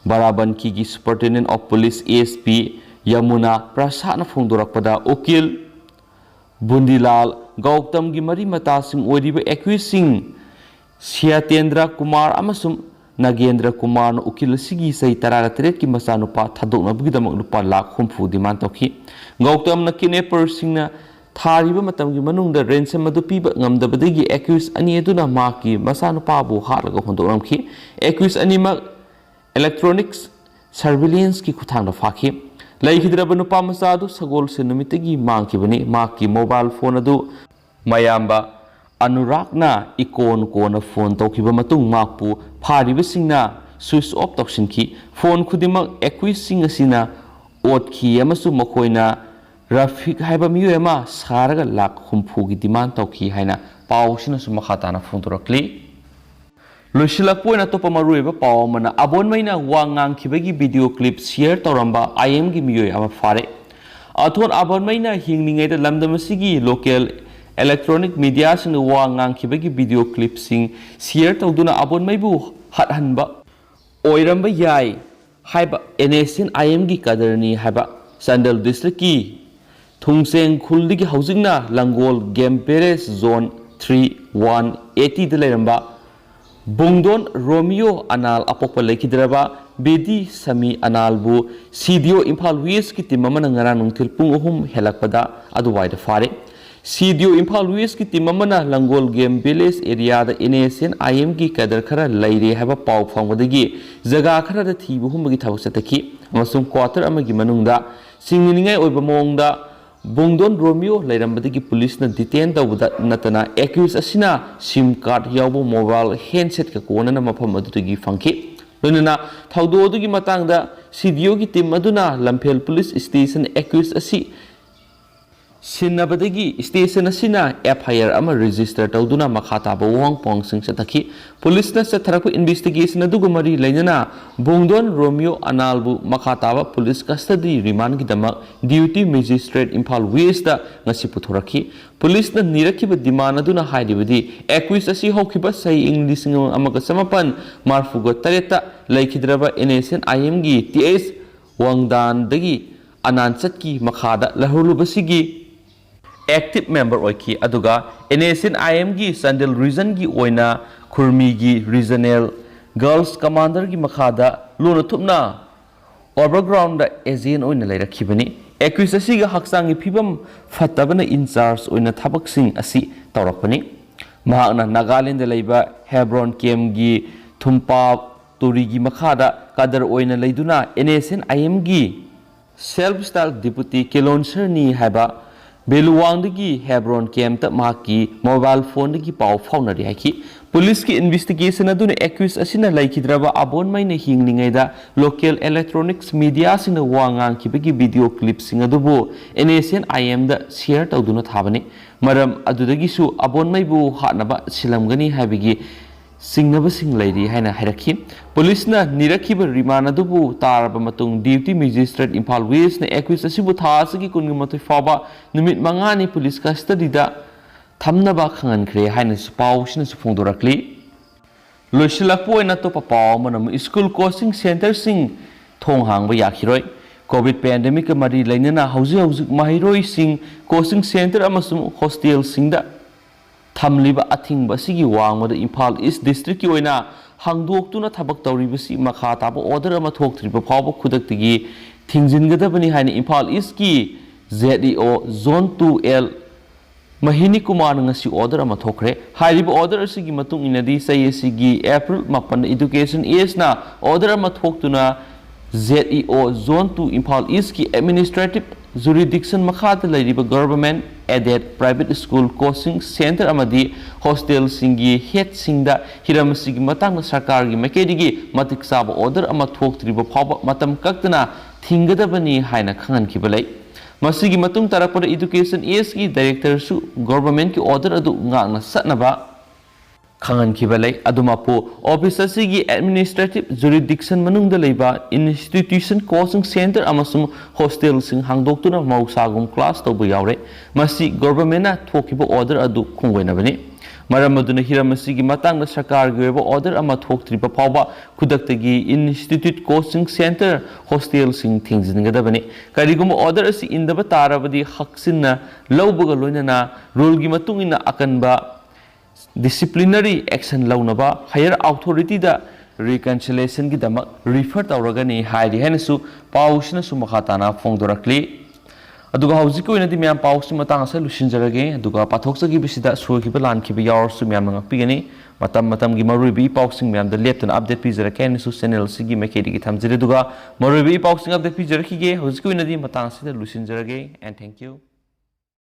ꯕꯥꯔꯥꯕꯟꯀꯤꯒꯤ Superintendent of Police, S P, Yamuna ꯄ꯭ꯔꯁꯥꯗꯅ ꯐꯣꯡꯗꯣꯔꯛꯄꯗ, ꯎꯀꯤꯜ ꯕꯨꯟꯗꯤꯂꯥꯜ ꯒꯧꯇꯝꯒꯤ ꯃꯔꯤ ꯃꯇꯥꯁꯤꯡ ꯑꯣꯏꯔꯤꯕ ꯑꯦꯀ꯭ꯌꯨꯁꯁꯤꯡ ꯁ꯭ꯌꯥꯇꯦꯟꯗ꯭ꯔ ꯀꯨꯃꯥꯔ ꯑꯃꯁꯨꯡ ꯅꯥꯒꯦꯟꯗ꯭ꯔ ꯀꯨꯃꯥꯔꯅ ꯎꯀꯤꯜ ꯑꯁꯤꯒꯤ ꯆꯍꯤ ꯇꯔꯥꯒ ꯇꯔꯦꯠꯀꯤ ꯃꯆꯥꯅꯨꯄꯥ ꯊꯥꯗꯣꯛꯅꯕꯒꯤꯗꯃꯛ ꯂꯨꯄꯥ ꯂꯥꯈ ꯍꯨꯝꯐꯨ demand ꯇꯧꯈꯤ꯫ ꯒꯧꯇꯝꯅ kidnapperꯁꯤꯡꯅ ꯊꯥꯔꯤꯕ ꯃꯇꯝꯒꯤ ꯃꯅꯨꯡꯗ ransom ꯑꯗꯨ ꯄꯤꯕ ꯉꯝꯗꯕꯗꯒꯤ ꯑꯦꯀ꯭ꯌꯨꯁ ꯑꯅꯤ ꯑꯗꯨꯅ ꯃꯍꯥꯛꯀꯤ ꯃꯆꯥꯅꯨꯄꯥꯕꯨ ꯍꯥꯠꯂꯒ ꯍꯨꯟꯗꯣꯛꯂꯝꯈꯤ꯫ ꯑꯦꯀ꯭ꯌꯨꯁ ꯑꯅꯤꯃꯛ electronics surveillanceꯀꯤ ꯈꯨꯠꯊꯥꯡꯗ ꯐꯥꯈꯤ꯫ ꯂꯩꯈꯤꯗ꯭ꯔꯕ ꯅꯨꯄꯥ ꯃꯆꯥ ꯑꯗꯨ ꯁꯒꯣꯜꯁꯦꯟ ꯅꯨꯃꯤꯠꯇꯒꯤ ꯃꯥꯡꯈꯤꯕꯅꯤ꯫ ꯃꯍꯥꯛꯀꯤ mobile phone ꯑꯗꯨ ꯃꯌꯥꯝꯕ ꯑꯅꯨꯔꯥꯒꯅ ꯏꯀꯣꯟ ꯀꯣꯟꯅ phone ꯇꯧꯈꯤꯕ ꯃꯇꯨꯡ ꯃꯍꯥꯛꯄꯨ ꯐꯥꯔꯤꯕꯁꯤꯡꯅ switch off ꯇꯧꯁꯤꯟꯈꯤ꯫ Phone ꯈꯨꯗꯤꯡꯃꯛ ꯑꯦꯀ꯭ꯌꯨꯁꯁꯤꯡ ꯑꯁꯤꯅ ꯑꯣꯠꯈꯤ ꯑꯃꯁꯨꯡ ꯃꯈꯣꯏꯅ ꯔꯐꯤꯛ ꯍꯥꯏꯕ ꯃꯤꯑꯣꯏ ꯑꯃ ꯁꯥꯔꯒ ꯂꯥꯈ ꯍꯨꯝꯐꯨꯒꯤ demand ꯇꯧꯈꯤ ꯍꯥꯏꯅ ꯄꯥꯎ ꯑꯁꯤꯅꯁꯨ ꯃꯈꯥ ꯇꯥꯅ ꯐꯣꯡꯗꯣꯔꯛꯂꯤ꯫ ꯂꯣꯏꯁꯤꯜꯂꯛꯄ ꯑꯣꯏꯅ ꯑꯇꯣꯞꯄ ꯃꯔꯨꯑꯣꯏꯕ ꯄꯥꯎ ꯑꯃꯅ, ꯑꯕꯣꯟꯃꯩꯅ ꯋꯥ ꯉꯥꯡꯈꯤꯕꯒꯤ video clip share ꯇꯧꯔꯝꯕ I M ꯒꯤ ꯃꯤꯑꯣꯏ ꯑꯃ ꯐꯥꯔꯦ꯫ ꯑꯊꯣꯠ ꯑꯕꯣꯟꯃꯩꯅ ꯍꯤꯡꯂꯤꯉꯩꯗ ꯂꯝꯗꯝ ꯑꯁꯤꯒꯤ local electronic mediaꯁꯤꯡꯗ ꯋꯥ ꯉꯥꯡꯈꯤꯕꯒꯤ video clipꯁꯤꯡ share ꯇꯧꯗꯨꯅ ꯑꯕꯣꯟꯃꯩꯕꯨ ꯍꯥꯠꯍꯟꯕ ꯑꯣꯏꯔꯝꯕ ꯌꯥꯏ ꯍꯥꯏꯕ NSCN-IMꯒꯤ ꯀꯗꯔꯅꯤ ꯍꯥꯏꯕ ꯆꯥꯟꯗꯦꯜ districtꯀꯤ ꯊꯨꯡꯁꯦꯡ ꯈꯨꯜꯗꯒꯤ ꯍꯧꯖꯤꯛꯅ ꯂꯪꯒꯣꯜ game village zone three one eightyꯗ ꯂꯩꯔꯝꯕ ꯕꯨꯡꯗꯣꯟ ꯔꯣꯃꯤꯌꯣ ꯑꯅꯥꯜ ꯑꯄꯣꯛꯄ ꯂꯩꯈꯤꯗ꯭ꯔꯕ ꯕꯦꯗꯤ ꯁꯃꯤ ꯑꯅꯥꯜꯕꯨ CDO ꯏꯝꯐꯥꯜ Westꯀꯤ team ꯑꯃꯅ ꯉꯔꯥꯡ ꯅꯨꯡꯊꯤꯜ ꯄꯨꯡ ꯑꯍꯨꯝ ꯍꯦꯜꯂꯛꯄꯗ ꯑꯗꯨꯋꯥꯏꯗ ꯐꯥꯔꯦ꯫ CDO ꯏꯝꯐꯥꯜ Westꯀꯤ team ꯑꯃꯅ ꯂꯪꯒꯣꯜ game village areaꯗ NSCN-IMꯒꯤ cadre ꯈꯔ ꯂꯩꯔꯦ ꯍꯥꯏꯕ ꯄꯥꯎ ꯐꯪꯕꯗꯒꯤ ꯖꯒꯥ ꯈꯔꯗ ꯊꯤꯕ ꯍꯨꯝꯕꯒꯤ ꯊꯕꯛ ꯆꯠꯊꯈꯤ ꯑꯃꯁꯨꯡ quarter ꯑꯃꯒꯤ ꯃꯅꯨꯡꯗ ꯆꯤꯡꯅꯅꯤꯡꯉꯥꯏ ꯑꯣꯏꯕ ꯃꯑꯣꯡꯗ ꯕꯨꯡꯗꯣꯟ ꯔꯣꯃꯤꯌꯣ ꯂꯩꯔꯝꯕꯗꯒꯤ ꯄꯨꯂꯤꯁꯅ detain ꯇꯧꯕꯗ ꯅꯠꯇꯅ accused ꯑꯁꯤꯅ SIM card ꯌꯥꯎꯕ mobile handsetꯀ ꯀꯣꯟꯅꯅ ꯃꯐꯝ ꯑꯗꯨꯗꯒꯤ ꯐꯪꯈꯤ꯫ ꯂꯣꯏꯅꯅ ꯊꯧꯗꯣꯛ ꯑꯗꯨꯒꯤ ꯃꯇꯥꯡꯗ CDOꯒꯤ team ꯑꯗꯨꯅ ꯂꯝꯐꯦꯜ police station accused ꯑꯁꯤ ꯁꯤꯟꯅꯕꯗꯒꯤ station ꯑꯁꯤꯅ FIR ꯑꯃ register ꯇꯧꯗꯨꯅ ꯃꯈꯥ ꯇꯥꯕ ꯋꯥꯍꯪ ꯄꯥꯎꯍꯪꯁꯤꯡ ꯆꯠꯊꯈꯤ꯫ ꯄꯨꯂꯤꯁꯅ ꯆꯠꯊꯔꯛꯄ investigation ꯑꯗꯨꯒ ꯃꯔꯤ ꯂꯩꯅꯅ ꯕꯨꯡꯗꯣꯟ ꯔꯣꯃꯤꯌꯣ ꯑꯅꯥꯜꯕꯨ ꯃꯈꯥ ꯇꯥꯕ police custody remandꯒꯤꯗꯃꯛ Deputy Magistrate Imphal Westꯇ ꯉꯁꯤ ꯄꯨꯊꯣꯔꯛꯈꯤ꯫ ꯄꯨꯂꯤꯁꯅ ꯅꯤꯔꯛꯈꯤꯕ demand ꯑꯗꯨꯅ ꯍꯥꯏꯔꯤꯕꯗꯤ accused ꯑꯁꯤ ꯍꯧꯈꯤꯕ ꯆꯍꯤ ꯏꯪ ꯂꯤꯁꯤꯡ ꯑꯃꯒ ꯆꯃꯥꯄꯟ ꯃꯔꯤꯐꯨꯒ ꯇꯔꯦꯠꯇ ꯂꯩꯈꯤꯗ꯭ꯔꯕ NSCN-IMꯒꯤ TS ꯋꯥꯡꯗꯥꯟꯗꯒꯤ ꯑꯅꯥꯟꯆꯠꯀꯤ ꯃꯈꯥꯗ ꯂꯩꯍꯧꯔꯨꯕꯁꯤꯒꯤ active member ꯑꯣꯏꯈꯤ, ꯑꯗꯨꯒ NSCN-IMꯒꯤ ꯆꯥꯟꯗꯦꯜ regionꯒꯤ ꯑꯣꯏꯅ ꯈꯨꯔꯃꯤꯒꯤ regional girls commanderꯒꯤ ꯃꯈꯥꯗ ꯂꯨꯅ ꯊꯨꯞꯅ overgroundꯗ agent ꯑꯣꯏꯅ ꯂꯩꯔꯛꯈꯤꯕꯅꯤ꯫ Accused ꯑꯁꯤꯒ ꯍꯛꯆꯥꯡꯒꯤ ꯐꯤꯕꯝ ꯐꯠꯇꯕꯅ in charge ꯑꯣꯏꯅ ꯊꯕꯛꯁꯤꯡ ꯑꯁꯤ ꯇꯧꯔꯛꯄꯅꯤ꯫ ꯃꯍꯥꯛꯅ ꯅꯥꯒꯥꯂꯦꯟꯗ ꯂꯩꯕ ꯍꯦꯕ꯭ꯔꯣꯟ campꯒꯤ ꯊꯨꯝꯄꯥ ꯇꯣꯔꯤꯒꯤ ꯃꯈꯥꯗ cadre ꯑꯣꯏꯅ ꯂꯩꯗꯨꯅ NSCN-IMꯒꯤ self style deputy ꯀꯦꯂꯣꯟꯁꯔꯅꯤ ꯍꯥꯏꯕ ꯕꯦꯂꯨꯋꯥꯡꯗꯒꯤ ꯍꯦꯕ꯭ꯔꯣꯟ campꯇ ꯃꯍꯥꯛꯀꯤ mobile phoneꯗꯒꯤ ꯄꯥꯎ ꯐꯥꯎꯅꯔꯤ ꯍꯥꯏꯈꯤ꯫ ꯄꯨꯂꯤꯁꯀꯤ investigation ꯑꯗꯨꯅ accused ꯑꯁꯤꯅ ꯂꯩꯈꯤꯗ꯭ꯔꯕ ꯑꯕꯣꯟꯃꯩꯅ ꯍꯤꯡꯂꯤꯉꯩꯗ local electronics mediaꯁꯤꯡꯅ ꯋꯥ ꯉꯥꯡꯈꯤꯕꯒꯤ video clipꯁꯤꯡ ꯑꯗꯨꯕꯨ NSCN-IMꯗ share ꯇꯧꯗꯨꯅ ꯊꯥꯕꯅꯤ꯫ ꯃꯔꯝ ꯑꯗꯨꯗꯒꯤꯁꯨ ꯑꯕꯣꯟꯃꯩꯕꯨ ꯍꯥꯠꯅꯕ ꯁꯤꯜꯂꯝꯒꯅꯤ ꯍꯥꯏꯕꯒꯤ ꯆꯤꯡꯅꯕꯁꯤꯡ ꯂꯩꯔꯤ ꯍꯥꯏꯅ ꯍꯥꯏꯔꯛꯈꯤ꯫ ꯄꯨꯂꯤꯁꯅ ꯅꯤꯔꯛꯈꯤꯕ remand ꯑꯗꯨꯕꯨ ꯇꯥꯔꯕ ꯃꯇꯨꯡ Deputy Magistrate ꯏꯝꯐꯥꯜ Westꯅ accused ꯑꯁꯤꯕꯨ ꯊꯥ ꯑꯁꯤꯒꯤ ꯀꯨꯟꯒ ꯃꯥꯊꯣꯏ ꯐꯥꯎꯕ ꯅꯨꯃꯤꯠ ꯃꯉꯥꯅꯤ police custodyꯗ ꯊꯝꯅꯕ ꯈꯪꯍꯟꯈ꯭ꯔꯦ ꯍꯥꯏꯅꯁꯨ ꯄꯥꯎꯁꯤꯅꯁꯨ ꯐꯣꯡꯗꯣꯔꯛꯂꯤ꯫ ꯂꯣꯏꯁꯤꯜꯂꯛꯄ ꯑꯣꯏꯅ ꯑꯇꯣꯞꯄ ꯄꯥꯎ ꯑꯃꯅ ꯑꯃꯨꯛ ꯁ꯭ꯀꯨꯜ ꯀꯣꯆꯤꯡ ꯁꯦꯟꯇꯔꯁꯤꯡ ꯊꯣꯡ ꯍꯥꯡꯕ ꯌꯥꯈꯤꯔꯣꯏ꯫ ꯀꯣꯚꯤꯗ ꯄꯦꯟꯗꯦꯃꯤꯛꯀ ꯃꯔꯤ ꯂꯩꯅꯅ ꯍꯧꯖꯤꯛ ꯍꯧꯖꯤꯛ ꯃꯍꯩꯔꯣꯏꯁꯤꯡ ꯀꯣꯆꯤꯡ ꯁꯦꯟꯇꯔ ꯑꯃꯁꯨꯡ ꯍꯣꯁꯇꯦꯜꯁꯤꯡꯗ ꯊꯝꯂꯤꯕ ꯑꯊꯤꯡꯕ ꯑꯁꯤꯒꯤ ꯋꯥꯡꯃꯗ ꯏꯝꯐꯥꯜ ꯏꯁ ꯗꯤꯁꯇ꯭ꯔꯤꯛꯀꯤ ꯑꯣꯏꯅ ꯍꯥꯡꯗꯣꯛꯇꯨꯅ ꯊꯕꯛ ꯇꯧꯔꯤꯕꯁꯤ ꯃꯈꯥ ꯇꯥꯕ ꯑꯣꯔꯗꯔ ꯑꯃ ꯊꯣꯛꯇ꯭ꯔꯤꯕ ꯐꯥꯎꯕ ꯈꯨꯗꯛꯇꯒꯤ ꯊꯤꯡꯖꯤꯟꯒꯗꯕꯅꯤ ꯍꯥꯏꯅ ꯏꯝꯐꯥꯜ ꯏꯁꯀꯤ ꯖꯦꯠ ꯏ ꯑꯣ ꯖꯣꯟ ꯇꯨ ꯑꯦꯜ ꯃꯍꯤꯅꯤ ꯀꯨꯃꯥꯔꯅ ꯉꯁꯤ ꯑꯣꯔꯗꯔ ꯑꯃ ꯊꯣꯛꯈ꯭ꯔꯦ꯫ ꯍꯥꯏꯔꯤꯕ ꯑꯣꯔꯗꯔ ꯑꯁꯤꯒꯤ ꯃꯇꯨꯡ ꯏꯟꯅꯗꯤ ꯆꯍꯤ ꯑꯁꯤꯒꯤ ꯑꯦꯄ꯭ꯔꯤꯜ ꯃꯥꯄꯟꯗ ꯏꯗꯨꯀꯦꯁꯟ ꯑꯦꯁꯅ ꯑꯣꯔꯗꯔ ꯑꯃ ꯊꯣꯛꯇꯨꯅ ꯖꯦꯠ ꯏ ꯑꯣ ꯖꯣꯟ ꯇꯨ ꯏꯝꯐꯥꯜ ꯏꯁꯀꯤ ꯑꯦꯗꯃꯤꯅꯤꯁꯇ꯭ꯔꯦꯇꯤꯚ ꯖꯨꯔꯤꯗꯤꯛꯁꯟ ꯃꯈꯥꯗ ꯂꯩꯔꯤꯕ government aided private school coaching centre ꯑꯃꯗꯤ ꯍꯣꯁꯇꯦꯜꯁꯤꯡꯒꯤ ꯍꯦꯗꯁꯤꯡꯗ ꯍꯤꯔꯝ ꯑꯁꯤꯒꯤ ꯃꯇꯥꯡꯗ ꯁꯔꯀꯥꯔꯒꯤ ꯃꯥꯏꯀꯩꯗꯒꯤ ꯃꯇꯤꯛ ꯆꯥꯕ ꯑꯣꯔꯗꯔ ꯑꯃ ꯊꯣꯛꯇ꯭ꯔꯤꯕ ꯐꯥꯎꯕ ꯃꯇꯝ ꯀꯛꯇꯅ ꯊꯤꯡꯒꯗꯕꯅꯤ ꯍꯥꯏꯅ ꯈꯪꯍꯟꯈꯤꯕ ꯂꯩ꯫ ꯃꯁꯤꯒꯤ ꯃꯇꯨꯡ ꯇꯥꯔꯛꯄꯗ ꯏꯗꯨꯀꯦꯁꯟ ꯑꯦꯁꯀꯤ ꯗꯥꯏꯔꯦꯛꯇꯔꯁꯨ ꯒꯚꯔꯟꯃꯦꯟꯠꯀꯤ ꯑꯣꯔꯗꯔ ꯑꯗꯨ ꯉꯥꯛꯅ ꯆꯠꯅꯕ ꯈꯪꯍꯟꯈꯤꯕ ꯂꯩ꯫ ꯑꯗꯨꯃꯛꯄꯨ, ꯑꯣꯐꯤꯁ ꯑꯁꯤꯒꯤ ꯑꯦꯗꯃꯤꯅꯤꯁꯇ꯭ꯔꯦꯇꯤꯚ ꯖꯨꯔꯤꯗꯤꯛꯁꯟ ꯃꯅꯨꯡꯗ ꯂꯩꯕ ꯏꯟꯁꯇꯤꯇ꯭ꯌꯨꯁꯟ, ꯀꯣꯆꯤꯡ ꯁꯦꯟꯇꯔ ꯑꯃꯁꯨꯡ ꯍꯣꯁꯇꯦꯜꯁꯤꯡ ꯍꯥꯡꯗꯣꯛꯇꯨꯅ ꯃꯍꯧꯁꯥꯒꯨꯝ ꯀ꯭ꯂꯥꯁ ꯇꯧꯕ ꯌꯥꯎꯔꯦ꯫ ꯃꯁꯤ ꯒꯚꯔꯟꯃꯦꯟꯠꯅ ꯊꯣꯛꯈꯤꯕ ꯑꯣꯔꯗꯔ ꯑꯗꯨ ꯈꯣꯡꯒꯣꯏꯅꯕꯅꯤ꯫ ꯃꯔꯝ ꯑꯗꯨꯅ ꯍꯤꯔꯝ ꯑꯁꯤꯒꯤ ꯃꯇꯥꯡꯗ ꯁꯔꯀꯥꯔꯒꯤ ꯑꯣꯏꯕ ꯑꯣꯔꯗꯔ ꯑꯃ ꯊꯣꯛꯇ꯭ꯔꯤꯕ ꯐꯥꯎꯕ ꯈꯨꯗꯛꯇꯒꯤ ꯏꯟꯁꯇꯤꯇ꯭ꯌꯨꯠ, ꯀꯣꯆꯤꯡ ꯁꯦꯟꯇꯔ, ꯍꯣꯁꯇꯦꯜꯁꯤꯡ ꯊꯤꯡꯖꯤꯟꯒꯗꯕꯅꯤ꯫ ꯀꯔꯤꯒꯨꯝꯕ ꯑꯣꯔꯗꯔ ꯑꯁꯤ ꯏꯟꯗꯕ ꯇꯥꯔꯕꯗꯤ ꯍꯛꯆꯤꯟꯅ ꯂꯧꯕꯒ ꯂꯣꯏꯅꯅ ꯔꯨꯜꯒꯤ ꯃꯇꯨꯡ ꯏꯟꯅ ꯑꯀꯟꯕ ꯗꯤꯁꯤꯄ꯭ꯂꯤꯅꯔꯤ ꯑꯦꯛꯁꯟ ꯂꯧꯅꯕ ꯍꯥꯌꯔ ꯑꯣꯊꯣꯔꯤꯇꯤꯗ ꯔꯤꯀꯟꯁꯤꯂꯦꯁꯟꯒꯤꯗꯃꯛ ꯔꯤꯐꯔ ꯇꯧꯔꯒꯅꯤ ꯍꯥꯏꯔꯤ ꯍꯥꯏꯅꯁꯨ ꯄꯥꯎꯁꯤꯅꯁꯨ ꯃꯈꯥ ꯇꯥꯅ ꯐꯣꯡꯗꯣꯔꯛꯂꯤ꯫ ꯑꯗꯨꯒ ꯍꯧꯖꯤꯛꯀꯤ ꯑꯣꯏꯅꯗꯤ ꯃꯌꯥꯝ ꯄꯥꯎꯁꯤ ꯃꯇꯥꯡ ꯑꯁꯤꯗ ꯂꯣꯏꯁꯤꯟꯖꯔꯒꯦ꯫ ꯑꯗꯨꯒ ꯄꯥꯊꯣꯛꯆꯈꯤꯕꯁꯤꯗ ꯁꯣꯏꯈꯤꯕ ꯂꯥꯟꯈꯤꯕ ꯌꯥꯎꯔꯁꯨ ꯃꯌꯥꯝꯅ ꯉꯥꯛꯄꯤꯒꯅꯤ꯫ ꯃꯇꯝ ꯃꯇꯝꯒꯤ ꯃꯔꯨꯑꯣꯏꯕ ꯏ ꯄꯥꯎꯁꯤꯡ ꯃꯌꯥꯝꯗ ꯂꯦꯞꯇꯅ ꯑꯞꯗꯦꯠ ꯄꯤꯖꯔꯛꯀꯦ ꯍꯥꯏꯅꯁꯨ ꯆꯦꯅꯦꯜ ꯑꯁꯤꯒꯤ ꯃꯥꯏꯀꯩꯗꯒꯤ ꯊꯝꯖꯔꯤ꯫ ꯑꯗꯨꯒ ꯃꯔꯨꯑꯣꯏꯕ ꯏ ꯄꯥꯎꯁꯤꯡ ꯑꯞꯗꯦꯠ ꯄꯤꯖꯔꯛꯈꯤꯒꯦ꯫ ꯍꯧꯖꯤꯛꯀꯤ ꯑꯣꯏꯅꯗꯤ ꯃꯇꯥꯡ ꯑꯁꯤꯗ ꯂꯣꯏꯁꯤꯟꯖꯔꯒꯦ꯫ And thank you.